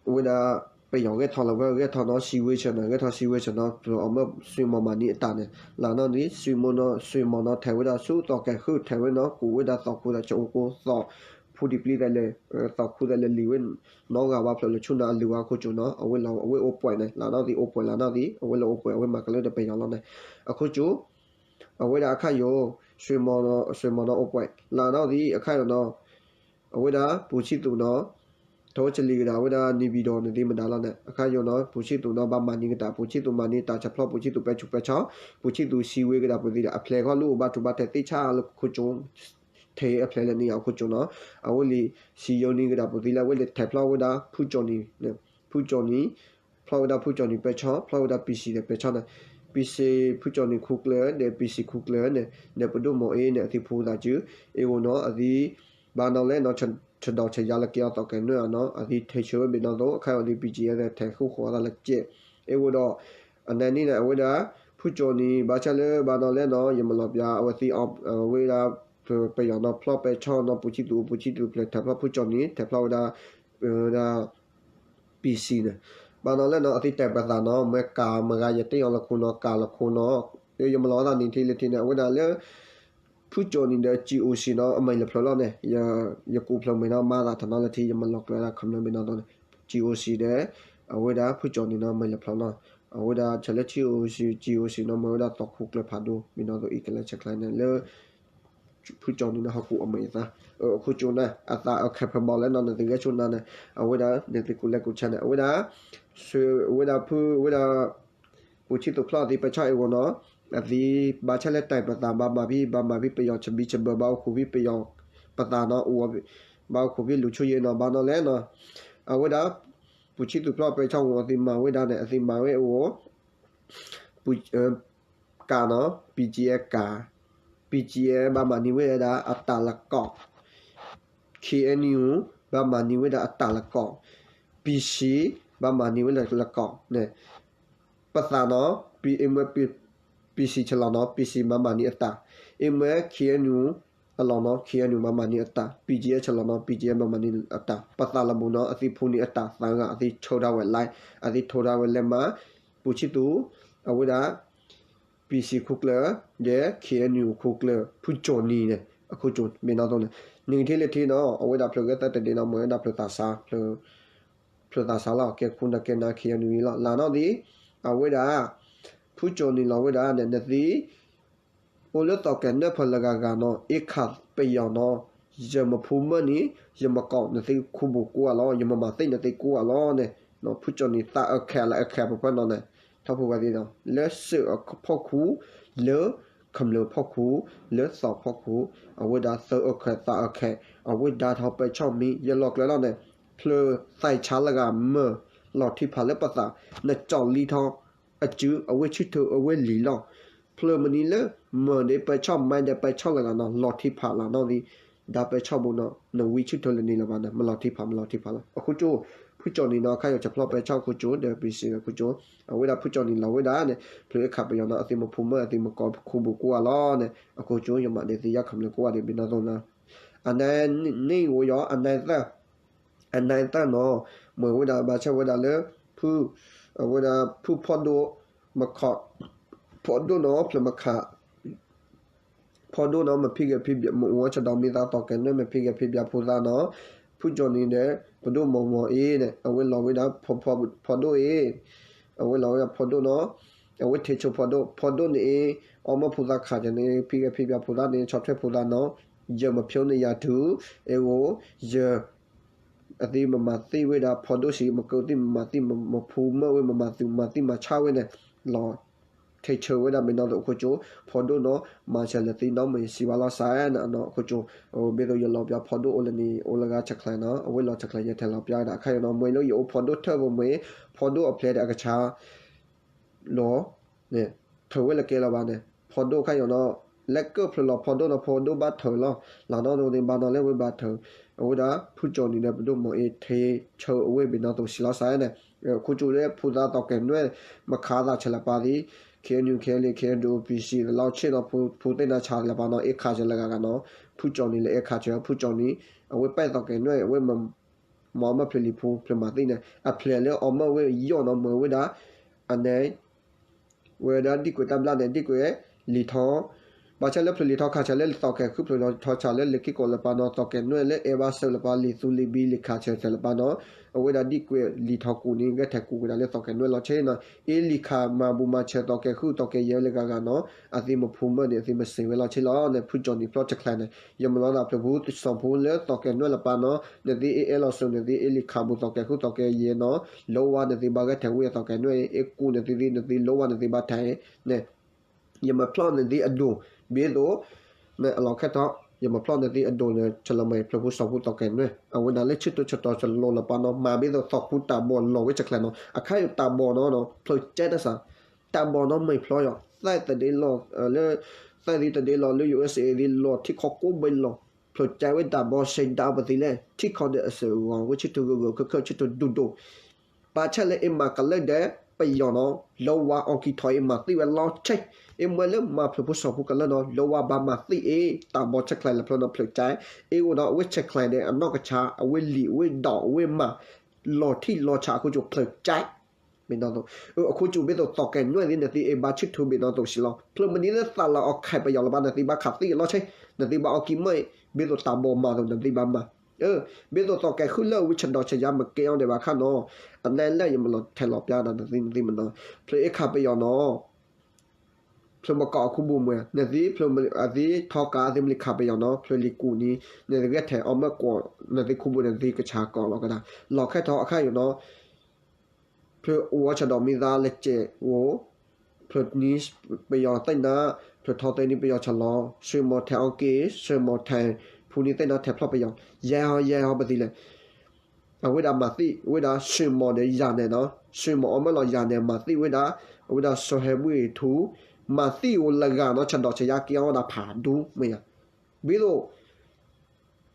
အဝဲဒၣ် ပယီၤဂဲၤထီၣ်လီၤဝဲ ဂဲၤထီၣ်နီၤ စံဝ့ဆၢၣ်န့ၣ် ဂဲၤထီၣ်စံဝ့ဆၢၣ်နီၤ အမၢဆွံမီၤမၤနံၤအတၢ်န့ၣ် လၢနီၣ်ဒံး ဆွံမီၤနီၤ ဆွံမီၤနီၤ ထဲးဝဲဒၣ်ဆူသီးကဲၤဃု ထဲးဝဲနီၤ ကူးဝဲဒၣ်သီးခူသးဆဲးအိၣ်ကိးသီး ဖူဒံပျံၤသးလဲၤ သီးခူသးလဲၤလံာ်ဝဲ နီၢ်ဂၤဘၣ်ဖျၢၣ်လၢဆူန့ၣ် အလုၢ်ဝဲခိၣ်ကၠိနီၤ အဝဲလီၤ အဝဲအိၣ်ပှဲၤန့ၣ် လၢနီၣ်ဒံးအိၣ်ပှဲၤ လၢနီၣ်ဒံး အဝဲလၢအိၣ်ပှဲၤ အဝဲမၤကလၢဒီးပယီၤလီၤန့ၣ် အခိၣ်ကၠိ အဝဲဒၣ်အခါယိၤ ဆွံမီၤနီၤ ဆွံမီၤနီၤအိၣ်ပှဲၤ လၢနီၣ်ဒံးအခါယိၤနီၤ အဝဲဒၣ်ပူၤဆံၣ်သူးနီၤ ထိၣ်ချလံကဒါ အဝဲဒၣ် နေပြည်တော် န့ၣ်သ့ၣ်မတၤလီၤန့ၣ် အခါယိၤနီၤ ပူၤဆံၣ်သူးနီၤ ဘၣ်မၤနံၤကတၢၢ် ပူၤဆံၣ်သူးမၤနံၤတၢ် ဆၢဖျီပူၤဆံၣ်သူးပဲဆူးပဲဆါ ပူၤဆံၣ်သူးစံဝ့ကဒါပူၤသ့ၣ်ဒီး အဖျဲၣ်ခီၣ်လူၢ်အိၣ်ဘၣ်ထူးဘၣ်ထဲးသ့ၣ်ဆါလၢခိၣ်ကၠိ ထဲးအဖျဲၣ်လၢန့ၣ်အခိၣ်ကၠိနီၤ အဝဲလံာ်စံယိၤနံၤကဒါပူၤသ့ၣ်လၢ အဝဲလံာ်ထဲးဖျီဝဲဒၣ်ဖုကၠိနံၤန့ၣ် ဖုကၠီၣ်နံၤ ဖျီၣ်ဝဲဒၣ်ဖုကၠီၣ်နံၤပဲဆၣ် ဖျီၣ်ဝဲဒၣ် PC ဒီးပဲဆၣ်န့ၣ် PC ဖုကၠီၣ်နံၤခူကျၢၢ် ဒီး PC ခူကျၢၢ်န့ၣ် ဒီးပဒိၣ်မီၤအ့န့ၣ် အသံဖူသးစု အ့ၣ်ဝိနီၤ အသံ ဘၣ်နီၤလဲၣ်နီၤ ဆဒီးဆယါလၢကဲအီၤသီးကဲၤနွဲၣ်အနီၤ အသံထဲးဆၢဝဲဘ့ၣ်နီၣ်သိး အခါအံၤအသံ BGF ထဲးဃူဃီၤအသးလၢကဲး အ့ၣ်ဝိဒီး အနံၤန့ၣ် အဝဲဒၣ် ဖုကၠီၣ်နံၤ ဘၣ်ဆၣ်လၢဘၣ်နီၤလဲၣ်နီၤ ယမၤလီၤပျါ အဝဲသံ အဝဲဒၣ် ပယီၤနီၤ ဖျီၣ်ပဲဆၣ်နီၤ ပူၤဆံသူး ပူၤဆံသူး ဖျဲးထဲးဖျီၣ်ဖုကၠီၣ်နံၤ ထဲးဖျီၣ်ဝဲဒၣ် ဝဲဒၣ် PC န့ၣ် ဘၣ်နီၤလဲၣ်နီၤ အသံတဲာ်ပသးနီၤ မ့ၢ်ကၤမဂၤယတ့ၢ်အီၤလၢခိနီၤ ကၤလၢခိနီၤ ယမၤလီၤအသးနံၤထံလၢထံန့ၣ် အဝဲဒၣ်လၢ ဖုကၠီၣ်နံၤဒီး GOC နီၤ အမံၤလၢဖျိလီၤန့ၣ် ယကူးဖျိးမ့ၢ်နီၤ မၤသးထီၣ်နီၤလၢထံ ယမၤလီၤကျဲဒၣ်ခမျၢၢ်မ့ၢ်နီၤသိးန့ၣ် GOC ဒီး အဝဲဒၣ်ဖုကၠီၣ်နံၤနီၤ မံၤလၢဖျိလီၤ အဝဲဒၣ်ဆၢလၢ GOC GOC နီၤ မ့ၢ်ဝဲဒၣ်သီးခူကျၢၢ်ဖးဒိၣ် မ့ၢ်နီၤသိးအံၤကလဲၤဆဲးကျိးန့ၣ်လၢ ဖုကၠီၣ်နံၤန့ၣ် ဟီၣ်ခိၣ်အမံၤအသၣ် အခိၣ်ကၠိၣ်န့ၣ် အသးအခဲဖဲဘီလၢနီၤ နသုဂဲၤဆိနၤန့ၣ် အဝဲဒၣ် နသုကူးလဲၤကူးဆါန့ၣ် အဝဲဒၣ် ဆၢ အဝဲဒၣ်ဖု အဝဲဒၣ် ပူၤဆံသူးဖျီၣ်အသံပဲဆၣ်အ့ၣ်ဝိနီၤ အသံ ဘၣ်ဆၣ်လၢတဲာ်ပသး ဘၣ်မၤဖံ ဘၣ်မၤဖံပယီၤဆဘံဆဘၢ ဘၣ်အိၣ်ခိးဖံပယီၤ ပသးနီၤ အိၣ် ဘၣ်အိၣ်ခိးဖံလူၤဆူယဲနီၤ ဘၣ်နီၤလဲၣ်နီၤ အဝဲဒၣ် ပူၤဆံသူးဖျီၣ်ပဲဆၣ်ဝိ အသံမၤဝဲဒၣ်န့ၣ် အသံမၤဝဲအ့ၣ်ဝိ ကးနီၤ BGF ကး BGF ဘၣ်မၤန့ၢ်ဝဲဒၣ်အတၢ်လၢကီၢ် KNU ဘၣ်မၤန့ၢ်ဝဲဒၣ်အတၢ်လၢကီၢ် PC ဘၣ်မၤန့ၢ်ဝဲဒၣ်လၢကီၢ်န့ၣ် ပသးနီၤ အ့ၣ်မ့ၢ် PC ဆလီၤနီၤ PC ဘၣ်မၤန့ၢ်အတၢ် အ့ၣ်မ့ၢ် KNU အလီၢ်နီၤ KNU ဘၣ်မၤန့ၢ်အတၢ် BGF ဆလီၤနီၤ BGF ဘၣ်မၤန့ၢ်အတၢ် ပသးလီၤဘူးနီၤ အသံဖူန့ၢ်အတၢ်သးဂၤ အသံဆိဒၣ်ဝဲလၢ အသံထိဒၣ်ဝဲလဲၤမၤ ပူၤဆံသူး အဝဲဒၣ် PC ခူကျၢၢ် ဒီး KNU ခူကျၢၢ် ဖုကၠီၣ်နံၤန့ၣ် အခိၣ်ကၠိၣ်မ့ၢ်နီၣ်သိးန့ၣ် နံၤထံလၢထံနီၤ အဝဲဒၣ်ဖျၢၣ်ဂဲၤသၢတဒ့နီၤ မ့ၢ်ဝဲဒၣ်ဖျၢၣ်သးစါ ဖျၢၣ်သးစါလီၤ ကဲခူနၤကဲနၤ KNU လီၤ လၢနီၣ်ဒံး အဝဲဒၣ် ဖုကၠီၣ်နံၤလီၤဝဲဒၣ်န့ၣ် နသံ အိၣ်လၢသီၣ်ကဲၤနွဲၣ်ဖၢလၢဂၤဂၤနီၤ အ့ၣ်ခးပယီၤနီၤ ယမ့ၢ်ဖူမၢၢ်န့ၣ် ယမ့ၢ်ကိးနသံခူဘူးကိးဂၤလီၤ ယမ့ၢ်မၤသံနသံကိးဂၤလီၤန့ၣ် ဖုကၠီၣ်နံၤသးအၢခဲလၢအခဲပဖဲနီၤန့ၣ် ထီၣ်ဖိဝဲသ့ၣ်နီၤ လၢစၢၣ်အဖီခိၣ် လၢခမျၢၢ်ဖီခိၣ် လၢသီၣ်ဖီခိၣ် အဝဲဒၣ်သၢအၢခဲသးအၢခဲ အဝဲဒၣ်ထီၣ်ပဲဆၣ်မံၤ ယလီၤကျဲလီၤန့ၣ် ဖျၢၣ်သးဆါလၢဂၤမၢၢ် လီၤထံဖးလၢပသး နကၠီၣ်လံထီၣ် အစု အဝဲဆူၣ်ထၢၣ်အဝဲလံၤလီၤ. ဖျၢၣ်မနုၤလၢ မၢၢ်ဒီးပဲဆီၣ် မၤဒီးပဲဆီၣ်လၢဂၤနီၤ လီၤထံဖးလီၤနီၣ်ဒံး ဒါပဲဆီၣ်ဘိနီၤ နဝံဆူၣ်ထၢၣ်လၢန့ၣ်လၢၤဘၣ်န့ၣ် မၤလီၤထံဖး မၤလီၤထံဖးလီၤ. အခိၣ်ကၠိ ဖုကၠီၣ်နံၤနီၤ ခါယီၤဆဲးဖျီၣ်ပဲဆီၣ်အခိၣ်ကၠိ ဒီး PC အခိၣ်ကၠိ အဝဲဒၣ်ဖုကၠီၣ်နံၤလီၤဝဲဒၣ်န့ၣ် ဖျၢၣ်အ့ၣ်ခးပယီၤနီၤ အသံမ့ၢ်ဖူမၢၢ် အသံမ့ၢ်ကိးခူဘူးကိးဂၤလီၤန့ၣ် အခိၣ်ကၠိ ယမၤဒံးသံယါခမျၢၣ်ကိးဂၤဒံး ဘၣ်နီၣ်သိးနီၤ အနံၤန့ၣ်ဝဲယီၤ အနံၤသၢ အနံၤသၢနီၤ မ့ၢ်ဝဲဒၣ် ဘၣ်ဆၣ်ဝဲဒၣ်လၢ ဖု အဝဲဒၣ်ဖုဖီဒိၣ် မခီၣ် ဖီဒိၣ်နီၤ ဖျၢၣ်မခး ဖီဒိၣ်နီၤ မ့ၢ်ဖံးဂဲၤဖံးဘၣ် မ့ၢ်အိၣ်ဝဲဆဒီးမ့ၢ်သးသီၣ်ကဲၤနွဲၣ် မ့ၢ်ဖံးဂဲၤဖံးဘၣ်ဖိသၣ်နီၤ ဖုကၠီၣ်နံၤဒီး ပဒိၣ်မီၤမီၤအ့န့ၣ် အဝဲလီၤဝဲဒၣ်ဖီဒိၣ်အ့ အဝဲလီၤဝဲဒၣ်ဖီဒိၣ်နီၤ အဝဲထဲးဆိဖီဒိၣ် ဖီဒိၣ်န့ၣ်အ့ အီမီၢ်ဖိသၣ်ခးကဲၤန့ၣ် ဖံးဂဲၤဖံးဘၣ်ဖိသၣ်န့ၣ် ဆီၣ်ထွဲဖိသၣ်နီၤ ယမ့ၢ်ဖျိန့ၣ်ယၤတုၤ အ့ၣ်ဂိၣ် ယ အသံမ့ၢ်မၤသံဝဲဒၣ်ဖီဒိၣ်ဆံး မ့ၢ်ကၢသံမ့ၢ်မၤသံ မ့ၢ်ဖူမၢၢ်ဝဲ မ့ၢ်မၤသူၣ်မၤသံမၤဆါဝဲန့ၣ် လီၤ ထဲးဆၢဝဲဒၣ် ဘၣ်နီၣ်သိးအခိၣ်ကၠိ ဖီဒိၣ်နီၤ မၤစၢၤလၢသံနီၤ မ့ၢ်စံးဘၣ်လီၤစဲးနီၤ အခိၣ်ကၠိ ဘၣ်သိးယလီၤပျါဖီဒိၣ်အိၣ်လၢန့ၣ် အိၣ်လၢဂၤဆဲးကျိးနီၤ အဝဲလီၤဆဲးကျိး ယထဲးလီၤပျါဝဲဒၣ် အခါယီၤနီၤ မ့ၢ်လၢယအိၣ်ဖီဒိၣ်ထၢၣ်ပူၤမ့ၢ် ဖီဒိၣ်အဖျဲးဒီးအကဆါ လီၤ ထၢၣ်ဝဲလၢကဲလီၤဘၣ်န့ၣ် ဖီဒိၣ်ခါယီၤနီၤ လဲၤကၢၣ်ဖျၢၣ်လီၤဖီဒိၣ်နီၤ ဖီဒိၣ်ဘၣ်ထၢၣ်လီၤ လၢနီၣ်ဒိးန့ၣ် ဘၣ်နီၤလၢဝဲဘၣ်ထၢၣ် အဝဲဒၣ် ဖုကၠီၣ်နံၤဒီးပဒိၣ်မီၤအ့ ထဲးဆၢအဝဲ ဘၣ်နီၣ်သိးစံးလီၤစဲးန့ၣ် ခိၣ်ကၠိလၢဖိသၣ်သီၣ်ကဲၤနွဲၣ် မခးသးဆဲးလၢပၤသံ KNU KNLA KNDO PC လီၤဆ့ၣ်နီၤ ဖိသ့ၣ်နၤဆါလၢပၤနီၤ အ့ၣ်ခးစၢၤလၢဂၤဂၤနီၤ ဖုကၠီၣ်နံၤလၢအ့ၣ်ခးစၢၤ ဖုကၠီၣ်နံၤ အဝဲပဲၣ်သီၣ်ကဲၤနွဲၣ် အဝဲ မၤအီၣ်မၢ်ဖျၢၣ်လံၤဖူ ဖျၢၣ်မၤသံန့ၣ် အဖျဲးလၢအီၣ်မၢ်ဝဲယီၢ်နီၤ မ့ၢ်ဝဲဒၣ် အန့ၣ် ဝဲဒၣ်ဒံၣ်ကွဲးတၢ်ဘျၣ်န့ၣ် ဒံၣ်ကွဲးလံာ်ထီ ဘၣ်ဆၣ်လၢဖျၢၣ်လံာ်ထီခးဆၢလၢသီၣ်ကဲၤဃုဖျၢၣ်လံာ်ထီဆၢလၢလ့ၤက့ၢ်ကီးလၢပၤနီၤ သီၣ်ကဲၤနွဲၣ်လၢအဲၣ်ဘၣ်စၢၤလၢပၤ လံာ်သူလံာ်ဘံလံာ်ခးဆၢဆၢလၢပၤနီၤ အဝဲဒၣ်ဒံၣ်ကွဲးလံာ်ထီကူးန့ၣ် ဂဲၤထဲးကူးဝဲဒၣ်လၢသီၣ်ကဲၤနွဲၣ်လီၤဆ့နီၤ အ့ၣ်လံာ်ခးမၤဘူၣ်မၤဆၢၤသီၣ်ကဲၤဃုသီၣ်ကဲၤယဲၢ်လၢဂၤဂၤနီၤ အသံမ့ၢ်ဖူမၢၢ်န့ၣ် အသံမ့ၢ်စံးဝဲလီၤဆ့လီၤန့ၣ် ဖုကၠီၣ်နံၤဖျီၣ်ဆဲးကျိးန့ၣ် ယမၤလီၤသးဖျၢၣ်ဖူစီၤဖူလၢသီၣ်ကဲၤနွဲၣ်လၢပၤနီၤ နသံအ့ၣ်အဲၣ်လီၤစိၤ နသံအ့ၣ်လံာ်ခးဘူၣ်သီၣ်ကဲၤဃုသီၣ်ကဲၤယဲၢ်နီၤ လိဝါနသံဘၣ်ဂဲၤထဲးဝဲသီၣ်ကဲၤနွဲၣ် အ့ၣ်ကူးနသံသံ နသံလိဝါနသံဘၣ်ထဲးန့ၣ် ယမၤဖျီၣ်နသံအဒိၣ် ဘၣ်သိး အလီၢ်ခဲထီၣ် ယမၤဖျီၣ်န့ၢ်သုအဒိၣ်န့ၣ် ဆၢလီၤမ့ၢ်ဖျၢၣ်ဖိစီၤဖိသီၣ်ကဲၤနွဲၣ် အဝဲဒၣ်လၢဆၢထၢၣ်ဆၢတီၤဆၢလိၤလၢပှၤနီၤ မၤဘၣ်သိးသီၣ်ခူတၢ်ဘီၣ်လီၤဝဲဆဲးကျဲနီၤ အခါယိာ်တၢ်ဘီၣ်နီၤ ဖျၢၣ်ကဲတစး တၢ်ဘီၣ်နီၤမ့ၢ်ဖျီယီၤ သၢသဒ့လီၤ လၢ သၢသဒ့လီၤလၢ ယူႇအ့စ့ၣ်အ့ သ့ၣ်လီၤ ထံကီၢ်ကိးဘ့ၣ်လီၤ ဖျၢၣ်ကဲဝဲတၢ်ဘီၣ် ရှဲဒါပသ့လဲၣ် ထံကီၢ်ဒီးအစၢၤအဂီၤ ဝဲဆၢထၢၣ်ဂၢၢ်ဂၢၢ်ခၢၣ်ခၢၣ် ဆၢထၢၣ်ဒိၣ်ဒိၣ် ပာ်ဆဲးလၢအ့ၣ်မၤကလၢဒဲး ပယီၤနီၤ လၢဝါအီကံထီၣ်အ့ၣ်မၤသံဝဲလီၤဆဲး အ့ၣ်မ့ၢ်လၢမၤဖျၢၣ်ဖိစီၤဖိကလၢနီၤ လၢဝါဘၣ်မၤသံအ့ၣ် တၢ်ဘီၣ်ဆဲးကျဲလၢဖျၢၣ်နီၤ ဖျၢၣ်ကဲ အ့ၣ်အိၣ်ဒီးအဝဲဆဲးကျဲဒီး အနီၢ်ကဆါ အဝဲလံာ် အဝဲဒီး အဝဲမၤ လီၤထံလီၤဆးအခိၣ်ကၠိဖျၢၣ်ကဲ မ့ၢ်နီၤသိး အခိၣ်ကၠိဘၣ်သိးသီၣ်ကဲၤနွဲၣ် သ့ၣ် နသ့ၣ်အ့ၣ်ဘၣ်ဆၢထၢၣ်ဘၣ်နီၤသိးစံးလီၤ ဖျၢၣ်မနုၤလၢသးလီၤအီၤခဲးပယီၤလၢၤဘၣ် နသ့ၣ်ဘၣ်ခးသံအလီၤဆဲး နသ့ၣ်ဘၣ်အီကံမ့ၢ်အ့ၣ် ဘၣ်သိးတၢ်ဘီၣ်မၤသိး နသ့ၣ်ဘၣ်မၤ အၢ ဘၣ်သိးသီၣ်ကဲၤဃုလၢဝံဆၢၣ်ဒီးဆၢၣ်ယါမ့ၢ်ကဲအီၤဒဲးဘၣ်ခါနီၤ အနဲလၢယမၤလီၤထဲးလီၤပျါဒီး နသ့ၣ် နသ့ၣ်မနီၤ ဖျၢၣ်အ့ၣ်ခးပယီၤနီၤ ဖျၢၣ်မကီၢ်အခိၣ်ဘိၣ်မ့ၢ် နသ့ၣ် ဖျၢၣ်အသ့ၣ်ထီကး သ့ၣ်မလံၤခးပယီၤနီၤ ဖျၢၣ်လံၤကူၣ်နံၤ နသ့ၣ်ဂဲၤထဲးအီၤမ့ၢ်ကွီၢ် နသ့ၣ်ခိၣ်ဘိၣ်န့ၣ် နသ့ၣ်ကဆးကီးလီၤကဒါ လီၤခဲထီၣ်အခါယိာ်နီၤ ဖျၢၣ်အိၣ်ဝဲဆၢၣ်ဒီးမံသးလၢကဲးအိၣ် ဖျၢၣ်နံၤပယီၤသ့ၣ်နါ ဖျၢၣ်ထီၣ်သ့ၣ်နံၤပယီၤဆၢၣ်လီၤ ဆှၢမီၤထဲးအီၤက့ၤ ဆှၢမီၤထဲး ဖူနံၤသ့ၣ်နါထဲးဖျီၣ်ပယီၤ ယဲၢ်ဟီ ယဲၢ်ဟီပသ့လဲၣ် အဝဲဒၣ်မၤသံဝဲဒၣ် ဆှၢမီၤဒီးယၤနဲၣ်နီၤ ဆှၢမီၤအီၤမ့ၢ်လီၤယၤနဲၣ် မၤသံဝဲဒၣ် အဝဲဒၣ်စီၤဟဲဘှံၣ်ထူ မၤသံအိၣ်လၢဂၤနီၤ ဆၢၣ်ဒီးဆၢၣ်ယါက့ၤအီၤဝဲဒၣ်ဖးဒူမ့ၢ်ယါ ဘၣ်သိး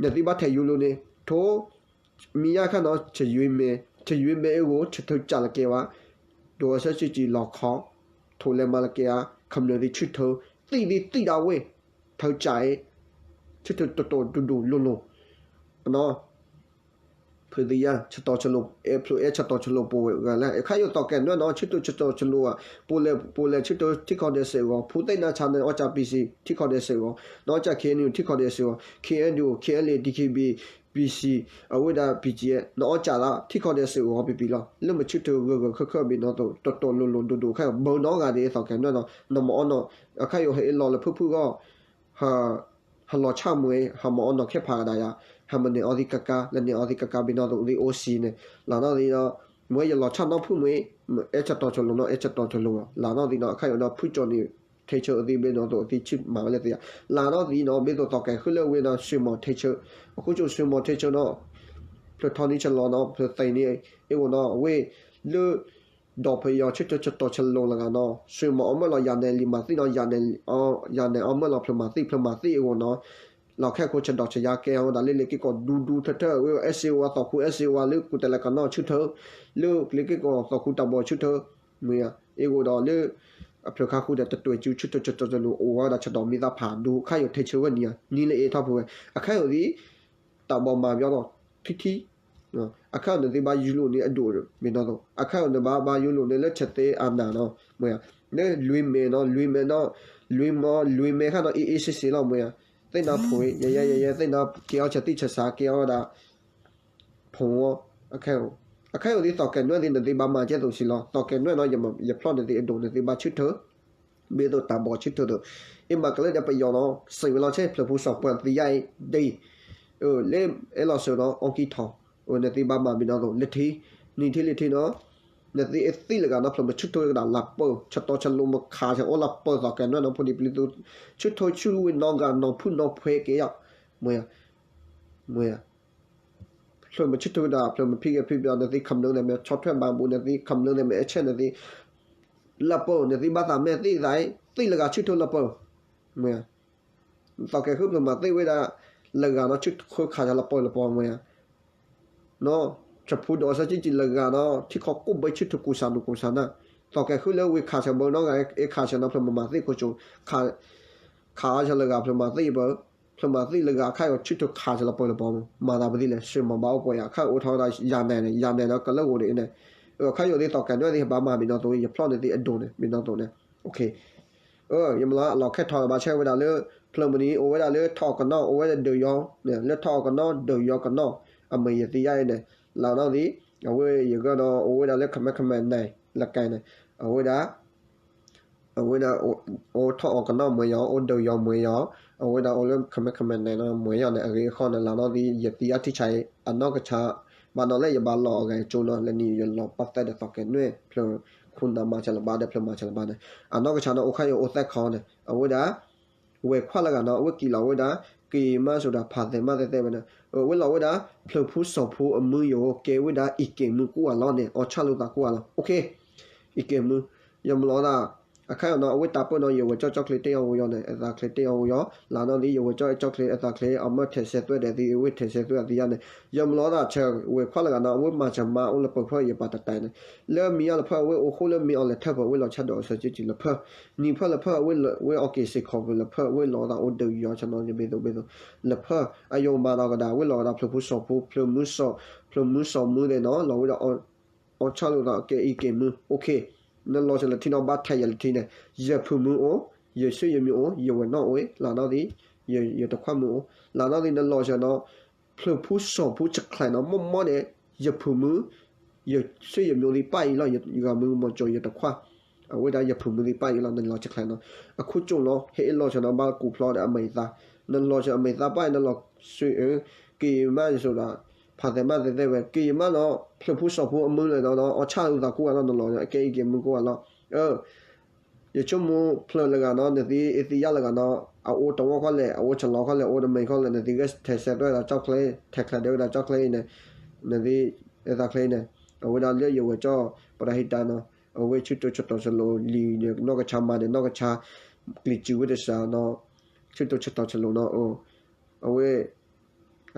နသ့ၣ်ဘၣ်ထဲးယူၤလိာ်န့ၣ် ထိ မံယါခါနီၤ ဆၢၣ်ယွံမဲာ် ဆၢၣ်ယွံမဲာ်အဂီၢ် ဆၢထၢၣ်ကၢ်လၢကဲဝဲ ဒိးအဆၢစံကံလီၤခီ ထိးလဲၤမၤလၢကဲဧါ ခမျၢၢ်သ့ၣ်ဆၢထၢၣ် သံသ့ၣ်သံဒၣ်ဝဲ ထၢကၢ်အံၤ ဆၢထၢၣ်တတီၤဒိၣ်ဒိၣ်လိၤလိၤ နီၤ ဖုသ့ၣ်ညါ ဆၢတီၤဆၢလိၤ အဲၣ်ဖျိအဲၣ်ဆၢတီၤဆၢလိၤပဝဲဂၤလဲၣ် အခါယိာ်သီၣ်ကဲၤနွဲၣ်နီၤ ဆၢထၢၣ်ဆၢတီၤဆၢလိၤဧါ ပလဲၤ ပလဲၤဆၢထၢၣ်ထံကီၢ်ဒီးစ့ၢ်ကီး ဖုသ့ၣ်နါဆါန့ၣ် အီၣ်ကၢ ပီၣ်စံၣ် ထံကီၢ်ဒီးစ့ၢ်ကီး နအီၣ်ကၢ ခ့ၣ်အဲၣ်ယူၣ် ထံကီၢ်ဒီးစ့ၢ်ကီး ခ့ၣ်အဲၣ်ယူၣ် ခ့ၣ်အဲၣ်လ့ၣ် ဒံၣ်ခ့ၣ်ဘံၣ် ပီၣ်စံၣ် အဝဲဒၣ် ပီၣ်ကၠံၣ် နအီၣ်ကၢလၢ ထံကီၢ်ဒီးစ့ၢ်ကီးပံၤပံၤလီၤ လၢမုၢ်ဆၢထၢၣ်ဂၢၢ်ဂၢၢ်ခၢၣ်ခၢၣ်ဘၣ်နီၤသိး တတီၤလိၤလိၤဒိၣ်ဒိၣ်ခဲအံၤ ဘၣ်နီၢ်ဂၤဒ်သီၣ်ကဲၤနွဲၣ်နီၤ နမၤအီၣ်နီၤ အခါယိာ်ဟဲအ့ၣ်လီၤလၢဖုၣ်ဖုၣ်ဂီၢ် ဟးလီၤဆၣ်မ့ၢ် ဟးမၤအီၣ်နီၤခဲဖးကဒါယါ ဟးမၤန့ၢ်အီၤသ့ၣ်ကကါ လၢန့ၢ်အီၤသ့ၣ်ကကါဘၣ်နီၤသိးသ့ၣ်အိၣ်စံန့ၣ် လၢနီၢ်သ့ၣ်ဒီး မ့ၢ်ယလီၤဆၣ်နီၢ်ဖုၣ်မ့ၢ် အဲၣ်ဆၢတီၤဆၢလိၤနီၤ အဲၣ်ဆၢတီၤဆၢလိၤလီၤ လၢနီၢ်သ့ၣ်ဒီး အခါယိာ်ဒီးဖုၣ်ကၠီန့ၣ် ထဲဆၢအသ့ၣ်ဘၣ်နီၤသိးအသ့ၣ်ဆံၣ်မၤဝဲလၢသ့ၣ်ယါ လၢနီၢ်သ့ၣ်နီၤ ဘၣ်သိးသီၣ်ကဲၤဃုလၢဝဲနီၤ ဆှၢမီၤထဲဆၢ အဃိဆိၣ်ဆှၢမီၤထဲဆၢနီၤ ဖျၢၣ်ထီၣ်နံၤဆၢလီၤနီၤ ဖျၢၣ်သ့ၣ်နံၤ အ့ၣ်အိၣ်နီၤ အဝဲ လၢ ဒီးပယီၤဆၢထၢၣ်ဆၢတီၤဆၢလိၤလၢဂၤနီၤ ဆှၢမီၤအီၣ်မ့ၢ်လီၤယၤနဲၣ်လံမၤသံနီၤ ယၤနဲၣ်အီၣ်မ့ၢ်လီၤဖျၢၣ်မၤသံ ဖျၢၣ်မၤသံအ့ၣ်အိၣ်နီၤ လီၤခဲခိၣ်ဆၢဒီးဆၢယါကဲအီၤဝဲဒၣ်လၢလ့ၤက့ၢ်ကီၢ်ဒူဒူထၢထၢ အဝဲ အဲၣ်စ့ဝါ သီၣ်ခူအဲၣ်စ့ဝါ လၢကူၣ်တလဲကနီၢ်ဆၢထၢၣ် လၢလ့ၤက့ၢ်ကီၢ်သီၣ်ခူတၢ်ဘီၣ်ဆၢထၢၣ် မ့ၢ်ဧါ အ့ၣ်အိၣ်ဒီးလၢ အဖျၢၣ်ခါဃုဒီးတတွဲၣ်စုဆၢထၢၣ်ဆၢတီၤဆၢလိၤအိၣ်ဝဲဒၣ်ဆၢဒီးမံသးဖးဒိၣ် ခါယိာ်ထဲဆၢဝဲနံၤဧါ နံၤလၢအ့ၣ်ထီၣ်ဖုဝဲ အခါယိာ်သ့ၣ် တၢ်ဘီၣ်မၤပယီၤလီၤ ထံထံ အခါယိာ်န့ၣ်သ့ၣ်ဘၣ်ယူၤလိာ်န့ၣ်အဒိၣ်မ့ၢ်နီၤသိး အခါယိာ်န့ၣ်ဘၣ်ဘၣ်ယူၤလိာ်န့ၣ်လၢဆဲးသ့အနၢ်နီၤ မ့ၢ်ဧါ လၢလွံၢ်မဲာ်နီၤ လွံၢ်မဲာ်နီၤ လွံၢ်မီ လွံၢ်မဲာ်ခါနီၤ အ့ၣ်အ့ၣ်စ့စ့လီၤ မ့ၢ်ဧါ သ့ၣ်နါဖိ ယဲယဲယဲယဲ သ့ၣ်နါက့ၤအီၣ်ဆၢသံၣ်ဆၢဆါ က့ၤအီၣ်ဝဲဒၣ် ဖိ အခါယိာ်သ့ၣ်သီၣ်ကဲၤနွဲၣ်သ့ၣ် နသ့ၣ်ဘၣ်မၤကဲသိးစံးလီၤ သီၣ်ကဲၤနွဲၣ်နီၤ ယဖျီၣ်န့ၣ်သ့ၣ်အဒိၣ် နသ့ၣ်ဘၣ်ဆၢထၢၣ် ဘၣ်သိးတၢ်ဘီၣ်ဆၢထၢၣ်ဒီး အ့ၣ်မၤကလၢဒဲးပယီၤနီၤ စံးဝဲလီၤဆဲး ဖျၢၣ်ဖိစီၤပှၢ်သံယါအံၤဒ် လၢအဲၣ်လီၤစၢၤနီၤ အီကံထီၣ် နသ့ၣ်ဘၣ်မၤဘၣ်နီၤသိး လၢထံ နံၤထံလံၤထံနီၤ နသ့ၣ်အသံလၢဂၤနီၤ ဖျၢၣ်မုၢ်ဆၢထၢၣ်ကဒၣ်လၢပၢၢ် ဆၢတီၤဆၢလိၤမခးဆၢအိၣ်လၢပၢၢ်သီၣ်ကဲၤနွဲၣ်နီၤ ဖိဒံပျံၤသူ ဆၢထၢၣ်ဆူဝ့ၢ်နီၢ်ဂၤနီၢ်ဖုၣ်နီၢ်ဖှဲးက့ၤယါ မ့ၢ်ဧါ မ့ၢ်ဧါ ဖျၢၣ်မုၢ်ဆၢထၢၣ်ကဒၣ် ဖျၢၣ်မုၢ်ဖံးဂဲၤဖံးပယီၤ နသ့ၣ်ခမျၢၢ်န့ၣ်မ့ၢ် ဆီၣ်ထွဲဘၣ်ဘူး နသ့ၣ်ခမျၢၢ်န့ၣ်မ့ၢ် အဲၣ်ဆဲး နသ့ၣ် လၢပၢၢ် နသ့ၣ်ဘၣ်သးမဲာ်သ့ၣ်သးအံၤ သံလၢဂၤဆၢထၢၣ်လၢပၢၢ် မ့ၢ်ဧါ သီၣ်ကဲၤဃုဖျၢၣ်မၤသ့ၣ်ဝဲဒၣ် လၢဂၤနီၤ ဆၢထၢၣ်ခးဆၢလၢပၢၢ်လၢပီၤမ့ၢ်ဧါ နီၤ ဆၢဖူဒီးအဆၢကံၢ်ကံၢ်လၢဂၤနီၤ ထံခီၣ်ကိးဘ့ၣ်ဆၢထၢၣ်ကူစါနူကူစါနၢ် သီၣ်ကဲၤဃုလၢဝံခးဆၢဘၢနီၤဂၤ အဲၣ်ခးဆၢနီၤ ဖျၢၣ်မၤသ့ၣ်ခိၣ်ကၠိ ခးအီၤဆၢလၢဂၤ ဖျၢၣ်မၤသ့ၣ်ဘၢ ဖျၢၣ်မၤသ့ၣ်လၢဂၤ အခါအံၤဆၢထၢၣ်ခးဆၢလၢပၢၢ်လၢပီၤမ့ၢ် မၤသးပသ့ၣ်လဲၣ် ဆှၢမၤဘၣ်အိၣ်ပှဲၤယါ အခါအံၤအိၣ်ထီၣ်ဝဲဒၣ် ယၤနဲၣ်န့ၣ် ယၤနဲၣ်ဒီးကလၢာ်ဂိၢ်ဒ်အံၤန့ၣ် အခါယိာ်သ့ၣ်သီၣ်ကဲၤနွဲၣ်သ့ၣ်ဘၣ်မၤဘၣ်နီၤသိး ယဖျီၣ်န့ၣ်သ့ၣ်အဒိၣ်န့ၣ် ဘၣ်နီၤသိးန့ၣ် ယမ့ၢ်လီၤအလီၢ်ခဲထီၣ်ဘၣ်ဆၣ်ဝဲဒၣ်လၢ ဖျၢၣ်မနုၤ အိၣ်ဝဲဒၣ်လၢထီၣ်အီၣ်ကနီၣ် အိၣ်ဝဲဒၣ်ဒုးယီၤ လၢထီၣ်အီၣ်ကနီၣ် ဒုးယီၤကနီၣ် အမ့ၢ်ယသ့ၣ်ညါအံၤန့ၣ် လၢနီၢ်သံ အဝဲယဂီၢ်ဒီး အိၣ်ဝဲဒၣ်လၢ ခမဲခမဲနဲၣ် လၢကဲန့ၣ် အဝဲဒၣ် အဝဲဒၣ် အိၣ်ထီၣ်အီၣ်ကနီၣ်မ့ၢ်ယီၤ အိၣ်ဒုးယီၤမ့ၢ်ယီၤ အဝဲဒၣ်အိၣ်လၢ ခမဲခမဲနဲၣ် မ့ၢ်ယီၤန့ၣ် အဂ့ၢ်အခီန့ၣ် လၢနီၢ်သံ ယသ့ၣ်ညါထံဆါအံၤ အနီၢ်ကဆါ ဘၣ်နီၤလၢယဘၣ်လီၤအဂၤကၠိနီၤ လၢနံၤယလီၤပာ်သဲဒီးသီၣ်ကဲၤနွဲၣ် ဖျၢၣ်ခိၣ်နၢ်မၤဆၢလၢၤဘၣ်ဒီး ဖျၢၣ်မၤဆၢလၢၤဘၣ်န့ၣ် အနီၢ်ကဆါန့ၣ် အိၣ်ခါယိာ်အိၣ်သဲခီန့ၣ် အဝဲဒၣ် ဝဲၤခွါလၢဂၤနီၤ အဝဲက့ၤလီၤဝဲဒၣ် က့ၤမးစံးဒၣ် ဖးသဲးမးသဲသဲဝဲန့ၣ် အဝဲလီၤဝဲဒၣ် ဖျၢၣ်ဖိစီၤဖိအမုၢ်ယိၤ ကဲဝဲဒၣ်အံးက့ၤမုၢ်ကိးဂၤလီၤန့ၣ် အီၣ်ဆၣ်လိာ်သးကိးဂၤလီၤ. အံးက့ၤမုၢ် ယမၤလီၤသး အခါအံၤနီၤ အဝဲတၢ်ပၢၢ်နီၤ ယဝဲၢ်ကၠီၣ်ကၠီၣ်ချ့တ့ၢ်အီၤဝဲယီၤန့ၣ် အသးချ့တ့ၢ်အီၤဝဲယီၤ လၢနီၢ်သ့ၣ် ယဝဲၢ်ကၠီၣ်ကၠီၣ်ချ့အသးချ့ အမၢထဲးစဲးသွဲၣ်ဒီးသ့ အဝဲထဲးစဲးသွဲၣ်အသံယါန့ၣ် ယမၤလီၤသး ဆၢဝဲၢ်ခွါလၢဂၤနီၤ အဝဲမၤစၢၤမါအိၣ်လၢပၢၤဖၢၣ် ယပာ်တတၢ်န့ၣ် လၢမံၤယါလၢဖၢၣ် အဝဲအိၣ်ဃိလၢမံၤအီၤလဲၤထၢၣ်ပၢၢ် အဝဲလီၤဆၣ်ဒိးအစၢကၠံလၢဖၢၣ် နံၤဖၢၣ်လၢဖၢၣ် အဝဲအီၣ်က့ၤစ့ၢ်ကီးပၢၢ်လၢဖၢၣ် အဝဲလီၤသးအိၣ်ဒုးယီၤဆၢနီၤ ယဘ့ၣ်သိးဘ့ၣ်သိး လၢဖၢၣ် အယိၤမၤဒီးကဒီး အဝဲလီၤကဒီးဖျၢၣ်ဖိစီၤဖိ ဖျၢၣ်မုၢ်စီၤ ဖျၢၣ်မုၢ်စီၤမုၢ်သ့ၣ်နီၤ လီၤဝဲဒၣ် အီၣ်ဆၣ်လိာ်သးကဲအံးက့ၤမုၢ် နလီၤစၢၤလၢထံနီၤ ဘၣ်ထဲးယၤလၢထံန့ၣ် ယဖုမုၢ်အိၣ် ယဆူယမံၤအိၣ် ယဝဲၢ်နီၢ်အိၣ် လၢနီၢ်သ့ၣ် ယတခွါမုၢ်အိၣ် လၢနီၢ်သ့ၣ် နလီၤစၢၤနီၤ ဖျၢၣ်ဖိစီၤဖိတခါနီၤ မ့ၢ်မ့ၢ်န့ၣ် ယဖုမုၢ် ယဆူယမံၤအိၣ်သ့ၣ်ပၣ်အံၤလီၤ ယဂၤမုၢ်မီၤကၠိယတခွါ အဝဲဒၣ်ယဖုမုၢ်သ့ၣ်ပၣ်အံၤလီၤ နလီၤစၢၤချါနီၤ အခိၣ်ကၠိလီၤ ဟဲအ့ၣ်လီၤစၢၤနီၤ ဘၣ်ကူးဖျီဒီးအမဲာ်သး နလီၤစၢၤအမဲာ်သးပၣ် နလီၤစၢၤ က့ၤမးစံးဒၣ် ဖးသဲးမးသဲသဲဝဲ က့ၤမးနီၤ ဖျၢၣ်ဖိစီၤဖိအမုၢ်လဲၣ်နီၤ အီၣ်ဆၣ်လိာ်သးကိးဂၤလီၤ နလီၤကဲအံးက့ၤမုၢ်ကိးဂၤလီၤ ယဆိကမိၣ်ဖျၢၣ်လၢဂၤနီၤ နသ့အသံယါလၢဂၤနီၤ အအိၣ်တဝီခီလဲၣ် အအိၣ်ဆလီခီလဲၣ် အအိၣ်တမဲာ်ခီလဲၣ် နသ့ဂဲၤထဲးစဲးသွဲၣ်ဒီးကၠီၣ်ချ့ ထဲးချဲးဒၣ်ဝဲဒၣ်ကၠီၣ်ချ့အံၤန့ၣ် နသ့ အသးချ့အံၤန့ၣ် အဝဲဒၣ်လၢယဝဲၢ်ကၠီၣ်ပရဟံၣ်တၢ်နီၤ အဝဲဆူတိၢ်ဆတီၢ်ဆလိာ်လံာ်န့ၣ် နီၢ်ကဆါမၤန့ၣ် နီၢ်ကဆါ ကျံၤစူၤဝဲတစှၤနီၤ ဆူတိၢ်ဆတီၢ်ဆလိာ်နီၤ အဝဲ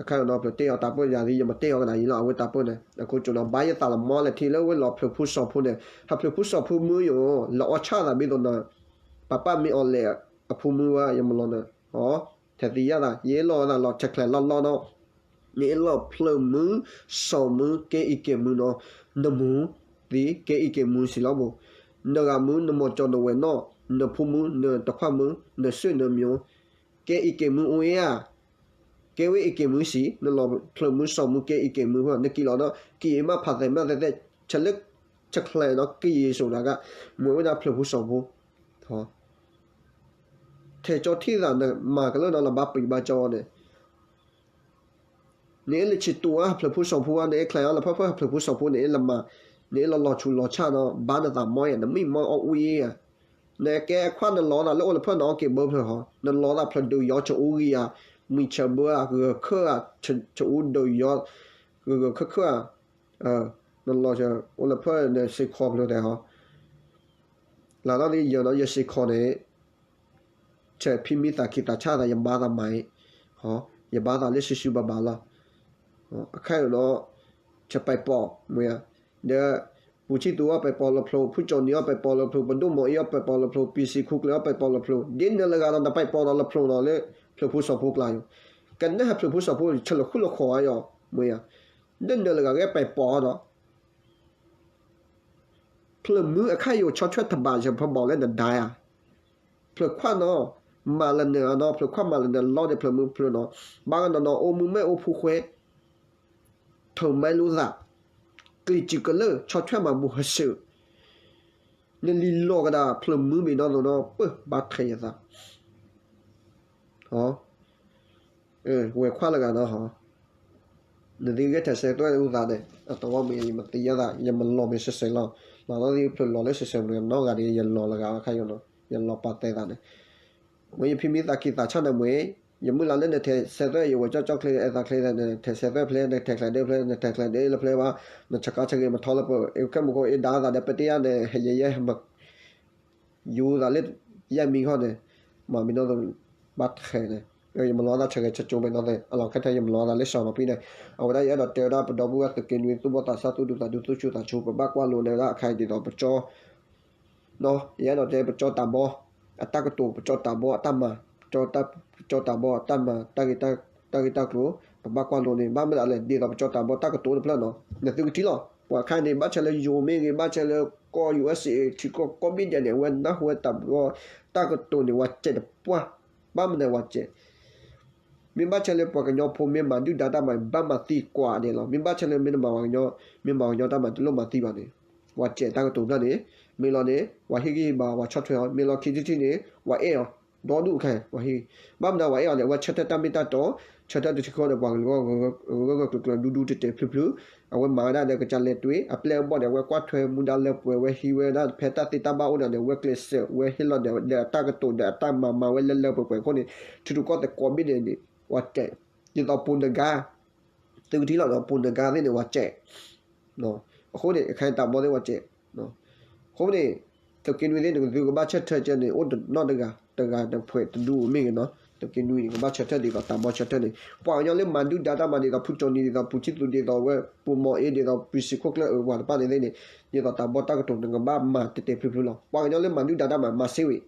အခါနီၤ ဖျၢၣ်တ့ၢ်အီၤတၢ်ပၢၢ်ယၤသ့ ယမၤတ့ၢ်အီၤကဒါယံၤလီၤ အဝဲတၢ်ပၢၢ်န့ၣ် အခိၣ်ကၠိနီၤ ဘၣ်ယသးလီၤမ့ၢ်လဲၤထံၣ်လၢဝဲလီၤဖျၢၣ်ဖိစီၤဖိန့ၣ် ဟးဖျၢၣ်ဖိစီၤဖိမုၢ်ယိၤ လၢအီၣ်ဆၣ်သးဘ့ၣ်သိးနီၤ ပၢ်ပၢ်မ့ၢ်အီၤလဲၤအဖိမုၢ်ဝဲ ယမၤလီၤန့ၣ် ထဲးသံယါသး ယအ့ၣ်လီၤသးလီၤထဲးချဲးလီၤလီၤနီၤ ယအ့ၣ်လီၤဖျၢၣ်မုၢ်စီၤမုၢ်ကဲအံးက့ၤမုၢ်နီၤ နမုၢ်သ့ၣ်ကဲအံးက့ၤမုၢ်စံးလီၤဘိ နဂၤမုၢ် နမီၤကၠီၤ နဝဲၢ်နီၢ် နဖိမုၢ် နတခွါမုၢ် နဆူၣ်နမံၤ ကဲအံးက့ၤမုၢ်အိၣ်ဧါ ကဲဝဲအံးက့ၤမုၢ်စံး နလီၤဖျၢၣ်မုၢ်စီၤမုၢ်ကဲအံးက့ၤမုၢ်ဖဲ နက့ၤလီၤနီၤ က့ၤမးဖးသဲးမးသဲသဲ ဆဲးလၢ ဆဲးချဲးနီၤ က့ၤယံၤစိၤဒၣ်ဂၤ မ့ၢ်ဝဲဒၣ်ဖျၢၣ်ဖိစီၤဖိ ထဲးကၠီထံၣ်သး နမၤကလၢနီၤ လၢဘၣ်ပံးဘၣ်ကၠီန့ၣ် နအ့ၣ်လၢဆံးတူာ်ဧါ ဖျၢၣ်ဖိစီၤဖိဧါ နအ့ၣ်ချဲးအါလၢဖၢဖၢ ဖျၢၣ်ဖိစီၤဖိ နအ့ၣ်လၢမၤ နအ့ၣ်လၢလီၤဆူးလီၤဆၣ်နီၤ ဘၣ်နသးမီၢ်ယါ နမံမီၢ်အီၣ်အူအံၤဧါ နကဲခွါနလီၤသးလၢအိၣ်လၢဖၢၣ်နီၤ အီၣ်က့ၤဘၢဖျၢၣ်ဟီ နလီၤသးဖျၢၣ်ဒုးယီၤဆၢအူဂံၢ်ဧါ မံၤဆၢဘၢဧါ ဂၢၢ်ခၢၣ်ဧါ ဆၢအူဒုးယီၤ ဂၢၢ်ဂၢၢ်ခၢၣ်ခၢၣ်ဧါ နလီၤဆၢအိၣ်လၢဖၢၣ်န့ၣ် စ့ၢ်ကီးဖျၢၣ်တဲဟီ လၢနီၢ်သ့ၣ်ယနီၤ ယစ့ၢ်ကီးန့ၣ် ဆဲးဖံးမံသးခံသးဆါသး ယဘါသးမၤအံၤ ယဘါသးလၢစုစုဘၣ်ဘၣ်လီၤ. အခါအံၤနီၤ ဆဲးပဲာ်ပိာ်မ့ၢ်ဧါ, ဒီး ပူၤဆံသူးအီၣ်ပဲာ်ပိာ်လၢဖျိ, ဖုကၠီနံၤအီၣ်ပဲာ်ပိာ်လၢဖျိ, ပဒိၣ်မီၤအံၤအီၣ်ပဲာ်ပိာ်လၢဖျိ, ပံၤစံးခူကျဲအီၣ်ပဲာ်ပိာ်လၢဖျိ, ဒ်နလၢဂၤဒီး နပဲာ်ပိာ်ဒီးလၢဖျိနီၤ လၢဖျၢၣ်ဖိစီၤဖိကျါယိၤ, ကနၣ်ဟးဖျၢၣ်ဖိစီၤဖိ ဆၢလၢဃုလၢဃီဧါယီၤ မ့ၢ်ဧါ, ဒ်နလၢဂၤဂဲၤပဲာ်ပိာ်ဒီး ဖျၢၣ်မုၢ်အခါယိၤဆီၣ်ထွဲတဘၣ်ယၤဖၢဘီၣ်လၢနဒါယၤ, ဖျၢၣ်ခွါနီၤ, မၤလၢနၤနီၤ, ဖျၢၣ်ခွါမၤလၢနၤလီၤဒီးဖျၢၣ်မုၢ်ဖျၢၣ်နီၤ, ဘၣ်ကနီၤနီၤ အိၣ်မူမဲာ်အိၣ်ဖူဃဲ, ထၢၣ်မဲလိသး, ကျံၤစူၤကလၢာ် ဆီၣ်ထွဲမၤဘူၣ်ဟၢစၢၤ, နလံၤလီၤကဒါဖျၢၣ်မုၢ်မ့ၢ်နီၤသိးနီၤ ပၢၢ်ဘၣ်ထဲးယသး ဝဲၤခွါလၢဂၤနီၤ, နသုဂဲၤထဲးစဲးသွဲၣ်အုၣ်သးန့ၣ် အတဝီမ့ၢ်ယမၤသံယသး ယမၤလီၤမ့ၢ်စဲးစဲးလီၤ, လီၤနီၢ်သံဖျၢၣ်လီၤလၢစဲးစဲးမ့ၢ်နီၢ်ဂၤန့ၣ် ယလီၤလၢဂၤအခါယိၤနီၤ ယလီၤပာ်သဲသးန့ၣ်, မ့ၢ်ယဖံးမံသးခံသးဆါန့ၣ်မ့ၢ် ယမုၢ်လၢ်လၢနထဲးစဲးသွဲၣ် ယဝဲၢ်ကၠီၣ်ကၠီၣ်ချ့ အဲၣ်သးချ့သးန့ၣ် ထဲးစဲးသွဲၣ်ဖျဲး နထဲးချဲးဒၢဖျဲး နထဲးချဲးဒၢလၢဖျဲးဘၣ်, နဆကါဆဂ့ၤမထီလၢပှဲၤ ခဲမုၢ်ခိၣ်အ့ၣ်ဒါသးဒီး ပတယါန့ၣ် ဟဲယဲယဲဟဲမ ယူၤသးလၢ ယဲၢ်မံၤခီန့ၣ်, မၤမံၤနီၢ်သး ဘၣ်ထဲးန့ၣ်, ယမၤလီၤသးဆၢဂ့ၤဆၢကၠိမ့ၢ်နီၢ်သး အလီၢ်ခဲထဲယမၤလီၤသးလၢစီၤနီၤဖံန့ၣ်, အဝဲဒၣ်ယအဲၣ်ဒိးတဲဝဲဒၣ်ပဒီပုၢ်ဝဲၢ်သုးက့နွံ သူၣ်ဘီၣ်သးစၢ် သူၣ်ဒူသးဒူ သူၣ်ဆူၣ်သးဆူ ပဘၣ်ကွၢ်လိန့ၣ်ဝဲဒၣ်အခါအံၤဒ်သိးပကၠီ ယအဲၣ်ဒိးတဲပကၠီတၢ်ဘီ အတၢ်ကတိၤ ပကၠီတၢ်ဘီအတၢ်မၤ, ပကၠီတၢ်ဘီအတၢ်မၤ တၢ်ဂ့ၢ်တၢ်ကျိၤ ပဘၣ်ကွၢ်လိန့ၣ် ဘၣ်မနုၤလဲၣ် ဒ်သိးပကၠီတၢ်ဘီတၢ်ကတိၤတဖျၢၣ်နီၤ နသုကထံၣ်လီၤ ပှၤခါန့ၣ် ဘၣ်ဆၣ်လၢယိၤမ့ၢ်ဂ့ၤ ဘၣ်ဆၣ်လၢကီၢ် ယူၤအက်စ်အ့ ထံကီၢ်ကိးဘ့ၣ်ဒဲးန့ၣ် အဝဲနၢ်ဟူဝဲတၢ်ဘီ တၢ်ကတိၤန့ၣ် ဝဲစဲးတပှၢ် ဘၣ်မနုၤဝဲစဲး မ့ၢ်ဘၣ်ဆၣ်လၢပှၤကညီဖိမ့ၢ်မၤဒုၣ်ဒါတၢ်မၤ ဘၣ်မၤသံကွၢ်ဒဲးလီၤ. မ့ၢ်ဘၣ်ဆၣ်လၢမ့ၢ်နမၤပှၤကညီ မ့ၢ်မၤပှၤကညီတၢ်မၤတလိၣ်မၤသံဘၣ်န့ၣ် ပှၤစဲးတၢ်ကတိၤဖျၢၣ်န့ၣ် မ့ၢ်လီၤန့ၣ် ပှၤဟ့ၣ်ဂံၢ်ဟ့ၣ်ဘါ ပှၤဆီၣ်ထွဲအီၤ မ့ၢ်လီၤခံထံၣ်ထံၣ်န့ၣ် ပှၤအဲၣ်အီၤ ဒီဒူၣ်ခဲ ပှၤဟ့ၣ်ဂံၢ် ဘၣ်မနုၤပှၤအဲၣ်အီၤလဲၣ် အဝဲဆၢထၢၣ်တၢ်မ့ၢ်တၢ်တီ ဆၢထၢၣ်တထံဃီဒီးပှၤကလုာ်ဂီၢ်ဂၢၢ်ဂၢၢ်ကျၢၤကျၢၤ ဒူဒူတဲာ်တဲာ်ဖျုးဖျုး အဝဲမၤဝဲဒၣ်ဒီးကစၢ်လဲၤတွ့ အပျဲၢ်အဘီၣ်န့ၣ် အဝဲကွၢ်ထွဲမူဒါလၢပှဲၤဝဲဟံးဝဲဒၣ်ဖဲတၢ်သ့တၢ်ဘၣ်အိၣ်ဒီးန့ၣ် အဝဲကျဲးစၢးဝဲဟ့ၣ်လီၤဒီးအတၢ်ကတိၤဒီးအတၢ်မၤမၤဝဲလၢလၢပှဲၤပှဲၤအဃိန့ၣ် ထံရူၢ်ကီၢ်သဲးကိးဘ့ၣ်ဒဲးန့ၣ် ဝဲတဲ, ဒ်သိးပိာ်နဂါ, သုကထံၣ်လီၤနီၤ, ပိာ်နဂါသ့ၣ်န့ၣ် ဝဲတဲ, အဃိန့ၣ် ခဲအံၤတၢ်ဘီသ့ၣ်ဝဲတဲ, အဃိန့ၣ် သုးက့နွံသ့ၣ် နသုကဘၣ်ဆၢထၢၣ်ကဲန့ၣ် အိၣ်တနီၣ်တဂၤ, တဂၤတဖှဲးတဒူမ့ၢ်ဂ့ၤနီၤ, သုးက့နွံန့ၣ် ကဘၣ်ဆၢထၢၣ်ဒ်သိးတၢ်ဘီဆၢထၢၣ်န့ၣ်, ပှၤကညီလၢမၤဒုၣ်ဒါတၢ်မၤဒ်သိး ဖုကၠီနံၤ ဒ်သိး ပူၤထံသူ ဒ်သိးဝဲ ပူၤမီၤအ့ ဒ်သိး ပူၤစံခိၣ်ကျၢၢ်အၢ ပှၤတဖၣ်န့ၣ်သ့ၣ်န့ၣ်, ဒ်သိးတၢ်ဘီတၢ်ကတိၤ နကဘၣ်မၤတဲာ်တဲာ်ဖျုးဖျုးလီၤ. ပှၤကညီလၢမၤဒုၣ်ဒါတၢ်မၤ မၤစ့ဝံၤ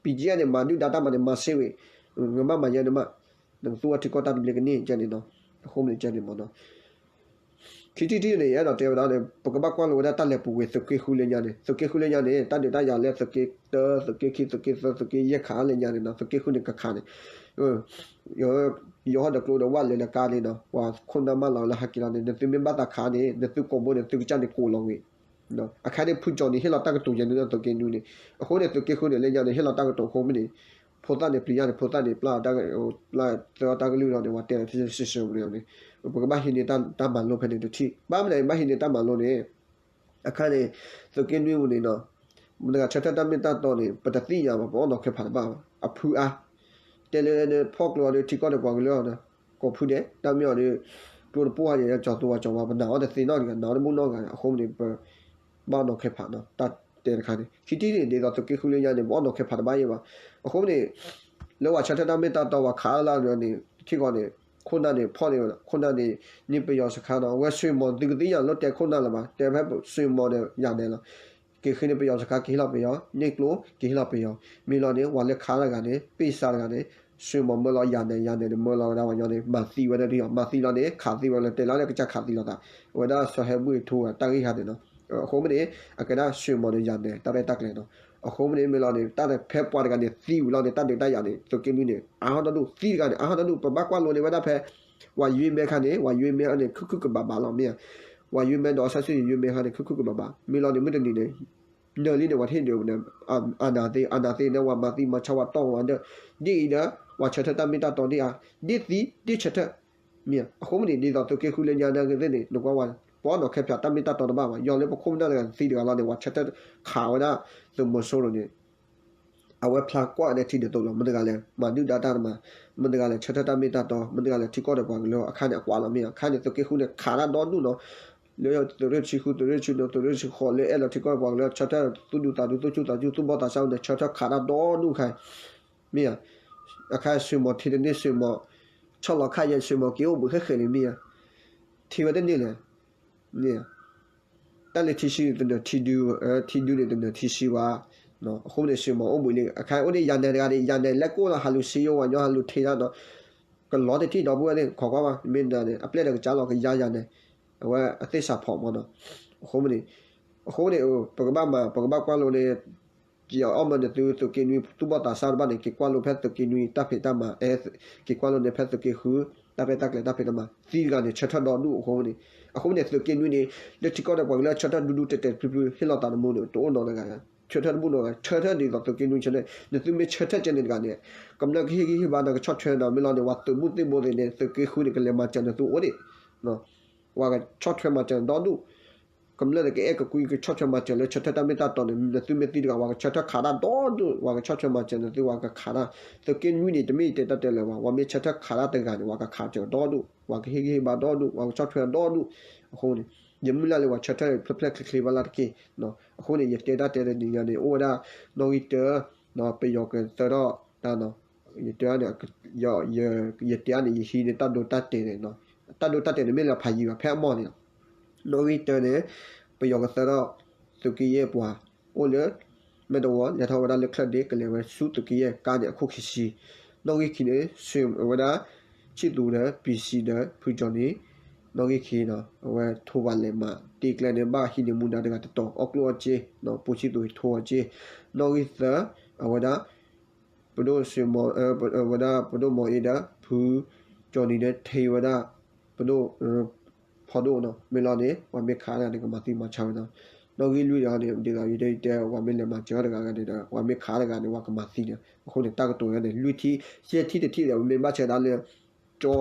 ပံကဲန့ၣ် မၤဒုၣ်ဒါတၢ်မၤန့ၣ် မၤစ့ဝံၤ, နကဘၣ်မၤယဲန့ၣ်မး, နကသူအီၤထံကီၢ်တၢ်တဘျ့ကန့ၢ်ကဲန့ၣ်နီၤ, အဃိမ့ၢ်န့ၣ်ကဲန့ၣ်မ့ၢ်နီၤ. ခံထံၣ်တထံၣ်န့ၣ် ယအဲၣ်ဒိးတဲဝဲဒၣ်န့ၣ် ပကဘၣ်ကွၢ်လိဝဲဒၣ်တၢ်လဲၤပူၤကွံာ် သုးက့ဃုလၢညါန့ၣ်, သုးက့ဃုလၢညါန့ၣ် တၢ်ဒုးတၢ်ယၤလၢသုးက့တၢ သုးက့ခံ သုးက့သၢ သုးက့ယဲၢ်ခးလၢညါန့ၣ်နီၤ, သုးက့ဃုန့ၣ်ကခးန့ၣ် ယဟီၣ်ဒီးကျိဒီးဝၣ်လဲၤလၢကါန့ၣ်နီၤ, ပှၤခိၣ်နၢ်မၢလီၤလၢဟဲက့ၤလီၤန့ၣ် နသုမ့ၢ်ဘၣ်သးခးန့ၣ် နသုကိးဘိန့ၣ် သုကစၢ်န့ၣ်ကိးလီၤဝံၤ အခါန့ၣ် ဖုကၠီနံၤ ဟ့ၣ်လီၤတၢ်ကတိၤယဲန့ၣ်လၢသုးက့နွံန့ၣ်, အဃိန့ၣ် သုးက့ဃုန့ၣ် လၢညါန့ၣ် ဟ့ၣ်လီၤတၢ်ကတိၤအဃိမ့ၢ်န့ၣ်, ဖိသၣ်န့ၣ် ပျံၤယါန့ၣ် ဖိသၣ်န့ၣ် ပျၢ်တၢ်, ပျၢ်သၢတၢ်ကလုၢ်လီၤန့ၣ် ပှၤတဲလီၤထံဆှၢဆှၢပူၤန့ၣ်, ပကဘၣ်ဟံးန့ၢ်တၢ်မၤလိဖဲန့ၣ်တထံၣ်, ဘၣ်မနုၤဘၣ်ဟံးန့ၢ်တၢ်မၤလိန့ၣ်, အခါန့ၣ် သုးက့နွံပူၤန့ၣ်နီၤ, မတၤဂၤဆၢထၢၣ်တၢ်မ့ၢ်တၢ်တီန့ၣ် ပတသ့ၣ်ညါဘၣ်, ပအီၣ်နီၤခဲဖးတဘၣ်ဘၣ်, အဖုအါ တဲလၢဖီၣ်ကျိအီၤဒီး ထံကီၢ်ဒီးပှၤကလုာ်အီၤဒီး ကိးဖုဒဲး, တၢ်မ့ၢ်အီၤဒီး ကျိတပိၢ်ဟါန့ၣ် ကၠီၤသူဝဲကၠီၤဝါ ပနာ်အီၤတသ့နီတဂၤ, နာ်အီၤတဘူၣ်နီတဂၤ, အဃိမ့ၢ်န့ၣ် ပဘၣ်အီၣ်နီၤခဲဖးနီၤ, တၢ်တဲတခါန့ၣ်. ခံထံၣ်န့ၣ် ဒ်သိးသုးက့ဃုလၢညါန့ၣ် ပအီၣ်နီၤခဲဖးတဘၣ်ယဲၢ်ဘၣ်. အဃိမ့ၢ်န့ၣ် လၢပှၤဆၢထၢၣ်တၢ်မ့ၢ်တၢ်တီ ပှၤခးလၢလၢန့ၣ် ထံကီၢ်န့ၣ် ခိၣ်နၢ်န့ၣ် ဖီၣ်န့ၢ် ခိၣ်နၢ်န့ၣ် န့ၢ်ပယီၤစခါနီၤ, အဝဲစွ့ၣ်မီၤ သုကသ့ၣ်ညါလၢတဲခိၣ်နၢ်လၢၤဘၣ်, တဲဖဲစွ့ၣ်မီၤဒီးယၤနဲၣ်လီၤ. က့ၤဃ့န့ၢ်ပယီၤစခါ က့ၤဟ့ၣ်လီၤပယီၤ, န့ၢ်ကျိ က့ၤဟ့ၣ်လီၤပယီၤ, မ့ၢ်လီၤန့ၣ် ပှၤလၢခးတဂၤန့ၣ် ပ့ၢ်စါတဂၤန့ၣ် စွ့ၣ်မီၤမၢလီၤယၤနဲၣ်, ယၤနဲၣ်န့ၣ် မၢလီၤဝဲဒၣ်ပှၤညီန့ၣ် မၤသံဝဲဒၣ်ဒ်အီၤ, မၤသံလီၤန့ၣ် ခးသံဝဲလၢတဲလီၤလၢကစၢ်ခးသံလီၤသး, အဝဲဒၣ်စီၤဟဲဘူၣ်အံၤထိဝဲတၢ်ဂ့ၢ်ဟါန့ၣ်နီၤ. အဃိမ့ၢ်န့ၣ် အကဲဒၣ်စွ့ၣ်မီၤဒီးယၤနဲၣ် တၢ်ရဲၣ်တၢ်ကျဲၤနီၤ. အဃိမ့ၢ်န့ၣ် မ့ၢ်လီၤန့ၣ် တၢ်ဖဲပှၤတဂၤန့ၣ်သံဝံၤလီၤန့ၣ် တၢ်ဒုးတၢ်ယၤန့ၣ် သုးက့နွံန့ၣ် အါထီၣ်တၢ်ဒူၣ်, သံတဂၤန့ၣ် အါထီၣ်တၢ်ဒူၣ်, ပဘၣ်ကွၢ်လိန့ၢ်ဝဲဒၣ်ဖဲ ပှၤယွ့မဲခါန့ၣ် ပှၤယွ့မဲန့ၣ် ခုၣ်ခုၣ်ကဘးဘးလီၤမ့ၢ်ဧါ. ပှၤယွ့မဲဒီးအီစၢ်စံယွ့မဲခါန့ၣ် ခုၣ်ခုၣ်ကဘးဘး, မ့ၢ်လီၤန့ၣ် မုၢ်တနံၤန့ၣ် နၢၤလံန့ၣ် ပှၤတဟ့ၣ်ဒုးန့ၣ် အနၢ်သ့, အနၢ်သ့န့ၣ် ပှၤမၤသံမၤဆါ ပှၤတီၢ်ဝဲဒၣ်, ဒ်အံၤဒီး ပှၤဆၢထၢၣ်တၢ်မ့ၢ်တၢ်တီဒ်အံၤ, ဒ်သံဒ်ဆၢထၢၣ် မ့ၢ်ဧါ. အဃိမ့ၢ်န့ၣ် ဒ်သိးသုးက့ဃုလၢညါနာ်က့သ့ၣ်န့ၣ် နကွၢ်ဝဲ ပအီၣ်နီၤခဲဖျါ တၢ်မ့ၢ်တၢ်တီတဘၣ်ဘၣ်. ယီၤလၢပခိၣ်ပနၢ်တဂၤသံတဂၤလီၤန့ၣ် ပှၤဆၢထၢၣ်ခးဝဲဒၣ် သုးမီၤစိရိၤန့ၣ် အဝဲဖျါကွၢ်န့ၣ်ထံဒ်သိးလီၤ. မတၤတဂၤလဲၣ် မၤဒုၣ်ဒါတၢ်တမၤ, မတၤတဂၤလဲၣ်ဆၢထၢၣ်တၢ်မ့ၢ်တၢ်တီ, မတၤတဂၤလဲၣ်ထံကီၢ်ဒီးပှၤကလုာ် အခါန့ၣ် အကွၢ်လီၤမ့ၢ်ဧါ. အခါန့ၣ် သုးက့ဃုန့ၣ် ခးတၢ်ဒီဒူၣ်နီၤ, လၢသုးရ့ၣ်တဆံဃု သုးရ့ၣ်တဆံနွံ သုးရ့ၣ်တဆံဃိး လၢအဲၣ်လီၤထံကီၢ်ပှၤကလုာ် ဆၢထၢၣ်သူၣ်ဒူသးဒူ သူၣ်ဆူၣ်သးဆူၣ် သူၣ်ဘီၣ်သးစၢ်န့ၣ် ဆၢထၢၣ်ခးတၢ်ဒီဒူၣ်ခါ မ့ၢ်ဧါ. အခါစွ့ၣ်မီၤထံတန့ၢ် စွ့ၣ်မီၤ ဆီၣ်လီၤခါယဲ စွ့ၣ်မီၤက့ၤအိၣ်ဘှံးဃဲဃဲန့ၣ်မ့ၢ်ဧါ. ထံဝဲတန့ၢ်လဲၣ် မ့ၢ်ဧါ. တၢ်လၢထံဆှံန့ၣ်တနၢၤထံဒု, ထံဒုန့ၣ်တနၢၤထံဆှံဘၣ်. အဃိန့ၣ် စွ့ၣ်မီၤအိၣ်ဘှံးလံ အခါအိၣ်န့ၣ် ယၤနဲၣ်တဂၤန့ၣ် ယၤနဲၣ်လဲၤကိၢ်လီၤ ဟးလူၤစံယိဝဲညီ ဟးလူၤထံးတၢ်နီၤ, ကလီတထံၣ်ဒီပုၢ်ဝဲၢ်သ့ၣ် ခိးကွၢ်ဘၣ် မ့ၢ်ဒၣ်န့ၣ် အပျဲၢ်ဒီးကစၢ်လီၤ ကယါယၤနဲၣ်, အဝဲအသ့ၣ်စးဖီးမီၤနီၤ. အဃိမ့ၢ်န့ၣ်, အဃိန့ၣ် ပကဘၣ်မၤ ပကဘၣ်ကွၢ်လိန့ၣ် ယအီၣ်မၢနသု သုးက့နွံ သူၣ်ဘီၣ်သးစၢ်တဖၣ်န့ၣ် က့ၤကွၢ်လိဖဲသုးက့နွံ တၢ်ဖံးတၢ်မၤ, အဲ က့ၤကွၢ်လိန့ၣ်ဖဲသုးက့ဃု တၢ်ရဲၣ်တၢ်ကျဲၤတၢ်ဖံးတၢ်မၤ သံတဂၤန့ၣ် ဆၢထၢၣ်ဒီဒူၣ်အဃိန့ၣ်, အဃိန့ၣ် သုးက့နွံန့ၣ် လၢထံကီၢ်ဒီးပှၤကလုာ်လၢဆၢထၢၣ်ဒူဒူတဲာ်တဲာ်ဖျုးဖျုး ဟ့ၣ်လီၤသးတမူန့ၣ် တအိၣ်နီတဂၤ, ဆၢထၢၣ်တဘူၣ်နီတဂၤ, ဆၢထၢၣ်ဒ်သိးသုးက့နွံဆၢထၢၣ်, နသုမ့ၢ်ဆၢထၢၣ်ကဲန့ၣ်တဂၤန့ၣ် ကမျၢၢ်ကဟ့ၣ်ဂံၢ်ဟ့ၣ်ဘါ နကဆီၣ်ထွဲနီၤ မ့ၢ်လီၤန့ၣ် ပှၤသုးမုၢ်သံၣ်ဘိသ့ၣ်န့ၣ် သုးက့ဃုန့ၣ် ကလဲၤမၤစၢၤနသုအိၣ်ဒံး ပှၤကဆီၣ်ထွဲမၤစၢၤနဒီဒူၣ်, ကမျၢၢ်န့ၣ် ကအဲၣ်ကကွံကဆီၣ်ထွဲမၤစၢၤလၢဆၢထၢၣ်တၢ်မ့ၢ်တၢ်တီန့ၣ် နသုမ့ၢ်သံတဂၤ ပှၤကဆၢထၢၣ်ခးတၢ်ဒီဒူၣ်, ပှၤကဆီၣ်ထွဲမၤစၢၤနသု ပှၤကခးတၢ်, သုးက့နွံန့ၣ် တမ့ၢ်ယတဲတၢ်တဲလၢၤဘၣ်, ပှၤမ့ၢ်ဆၢထၢၣ်ခးတၢ်တဂၤန့ၣ် ပှၤကခးစၢၤဒီဒူၣ်, ပှၤကဟ့ၣ်ဂံၢ်ဟ့ၣ်ဘါဒီဒူၣ်, ပှၤကဆီၣ်ထွဲဒီဒူၣ်, အဃိန့ၣ် ယမုၢ်လၢ်လၢပှၤဆၢထၢၣ်ဖျဲၣ်ဖျဲၣ်ချ့ချ့ဘၣ်လၢ်တက့ၢ်, အဃိန့ၣ် ယတဲတၢ်တဲတနံၤညါန့ၣ် အိၣ်ဝဲဒၣ် နီၣ်ဂံၢ်တၢ ပယီၤကသၢထီၣ်တၢ်နီၤ, ယတဲန့ၣ် ယတဲန့ၣ် ယဟံးန့ၢ်တၢ်ဒိတၢ်တဲာ်န့ၣ်, တၢ်ဒိတၢ်တဲာ်န့ၣ် မ့ၢ်လၢဖးယံၤဘၣ် ဖဲအမီၢ်န့ၣ်လီၤ. နီၣ်ဂံၢ်တၢန့ၣ် ပယီၤကသၢထီၣ် သုးက့ယဲၢ်ပှၤ အိၣ်လၢ မဲၢ်တဝီ လဲၤထီၣ်ဝဲဒၣ်လၢချၢၣ်ဒ့ ကလဲၤဝဲဆူသုးက့ယဲၢ်ကါန့ၣ် အခိၣ်ခံဆံ, နီၣ်ဂံၢ်ခံန့ၣ် ဆှၢဝဲဒၣ် ဆံၣ်သူဒီး ပံၤစံဒီး ဖုကၠီနံၤ, နီၣ်ဂံၢ်ခံနီၤ အဝဲထိးဘၣ်လဲၤမး တ့ကျဲန့ၣ် ဘၣ်ဟံးန့ၢ်မူဒါတဂၤတတီၤ အီၣ်ကျိၣ်အီၣ်စ့, ပိာ်ဆံၣ်သူထိးအီၣ်စ့, နီၣ်ဂံၢ်သၢ အဝဲဒၣ် ပဒိၣ်စွ့ၣ်မီၤ ဝဲဒၣ်ပဒိၣ်မီၤအ့ဒီး ဖုကၠီနံၤဒီး ထံးဝဲဒၣ် ပဒိၣ် ဖီဒိၣ်နီၤ, မ့ၢ်လီၤန့ၣ် ပှၤမ့ၢ်ခးတဂၤန့ၣ် ကမၤသံမၤဆါဝဲနီၤ. နီၣ်ဂံၢ်လွံၢ်တဂၤန့ၣ် ဒ်သိးယတဲယတဲ ပှၤမ့ၢ်လဲၤမၤစၢၤတဂၤဂၤန့ၣ်ဒီး ပှၤမ့ၢ်ခးတဂၤန့ၣ် ပှၤကမၤသံန့ၣ် အဃိန့ၣ် တၢ်ကတိၤယါန့ၣ် လွံၢ်ထံၣ် ယဲၢ်ထံၣ်တထံၣ်ဒီး ပမ့ၢ်ဘၣ်ဆၢဒၣ်လၢ ကၠီ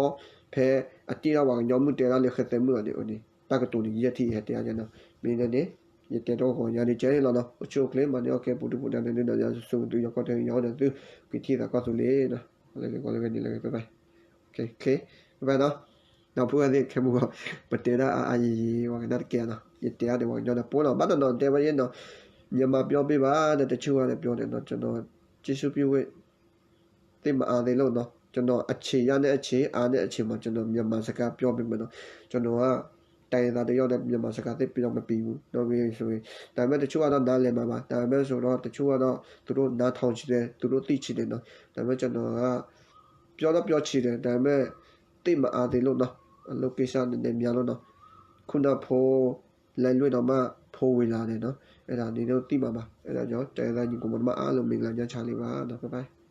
ဖဲအတ့ထီၣ်ပှၤကညီမုၢ်တဲဒၣ်လၢဃဲသဲမုၣ်အီၤန့ၣ်န့ၣ် တၢ်ကတိၤန့ၣ် ယဲၢ်ထံၣ်ယဟဲတဲအါယဲနီၤ. မ့ၢ်န့ၣ် ယတဲတၢ်ဂီၤညါန့ၣ် ကဲန့ၣ်လီၤနီၤ. အိၣ်ဆူၣ်အိၣ်ချ့ မၤန့ၢ်အီၣ်ကဲပူၤဒုပူၤဒါန့ၣ် ဒုးဒီးယၤ စိၤမသူ ယီၤကီၢ်တဲယီၤဒီးသု ကထံၣ်သးကီၢ်သူလ့ၤနီၤ. လၢက့ၤကွၢ်လၢကန့ၣ် လၢက့ၤ bye bye. ခဲခဲဘၣ်နီၤ, ဒီပုၢ်ဝဲၢ်သ့ၣ်ခဲမုၢ်ဂီၤ, ပတဲဒၣ်အါအါယံာ်ယံာ် ပှၤကနၣ်တကဲနီၤ, ယတဲအါဒီးပှၤကညီဒီး ပှဲၤလီၤ ဘၣ်တနီၤတဲဝဲနီၤ, မြန်မာပြောပေးပါ တချို့ကပြောတယ်နော်, ကျွန်တော် ကျေးဇူးပြုဝဲ သိပ်မအားသေးလို့နော်, ကျွန်တော် အခြေရနဲ့ အခြေ အားနဲ့ အခြေမှာ ကျွန်တော် မြန်မာစကားပြောပေးမယ်နော်, ကျွန်တော်က တိုင်းရင်းသားတစ်ယောက်နဲ့ မြန်မာစကားသိပ်ပြောမပြီးဘူးနော်, ဆိုရင် ဒါပေမဲ့ တချို့ကတော့ နားလည်မှာပါ, ဒါပေမဲ့ ဆိုတော့ တချို့ကတော့ သူတို့ နားထောင်ချင်တယ်, သူတို့ သိချင်တယ်နော်, ဒါပေမဲ့ ကျွန်တော်က ပြောတော့ ပြောချင်တယ်, ဒါပေမဲ့ သိပ်မအားသေးလို့နော်, အလုပ်ကိစ္စနည်းနည်းများလို့နော်, ခုန ဖုန်း လဲလွဲတော့မှ ဖုန်းဝင်လာတယ်နော်, အဲ့ဒါ နင်တို့ သိမှာပါ, အဲ့ဒါကြောင့် တိုင်းရင်းသားညီကိုမောင်နှမအားလုံး မင်္ဂလာညချမ်းလေးပါနော်, ဘၣ်ဘၣ်.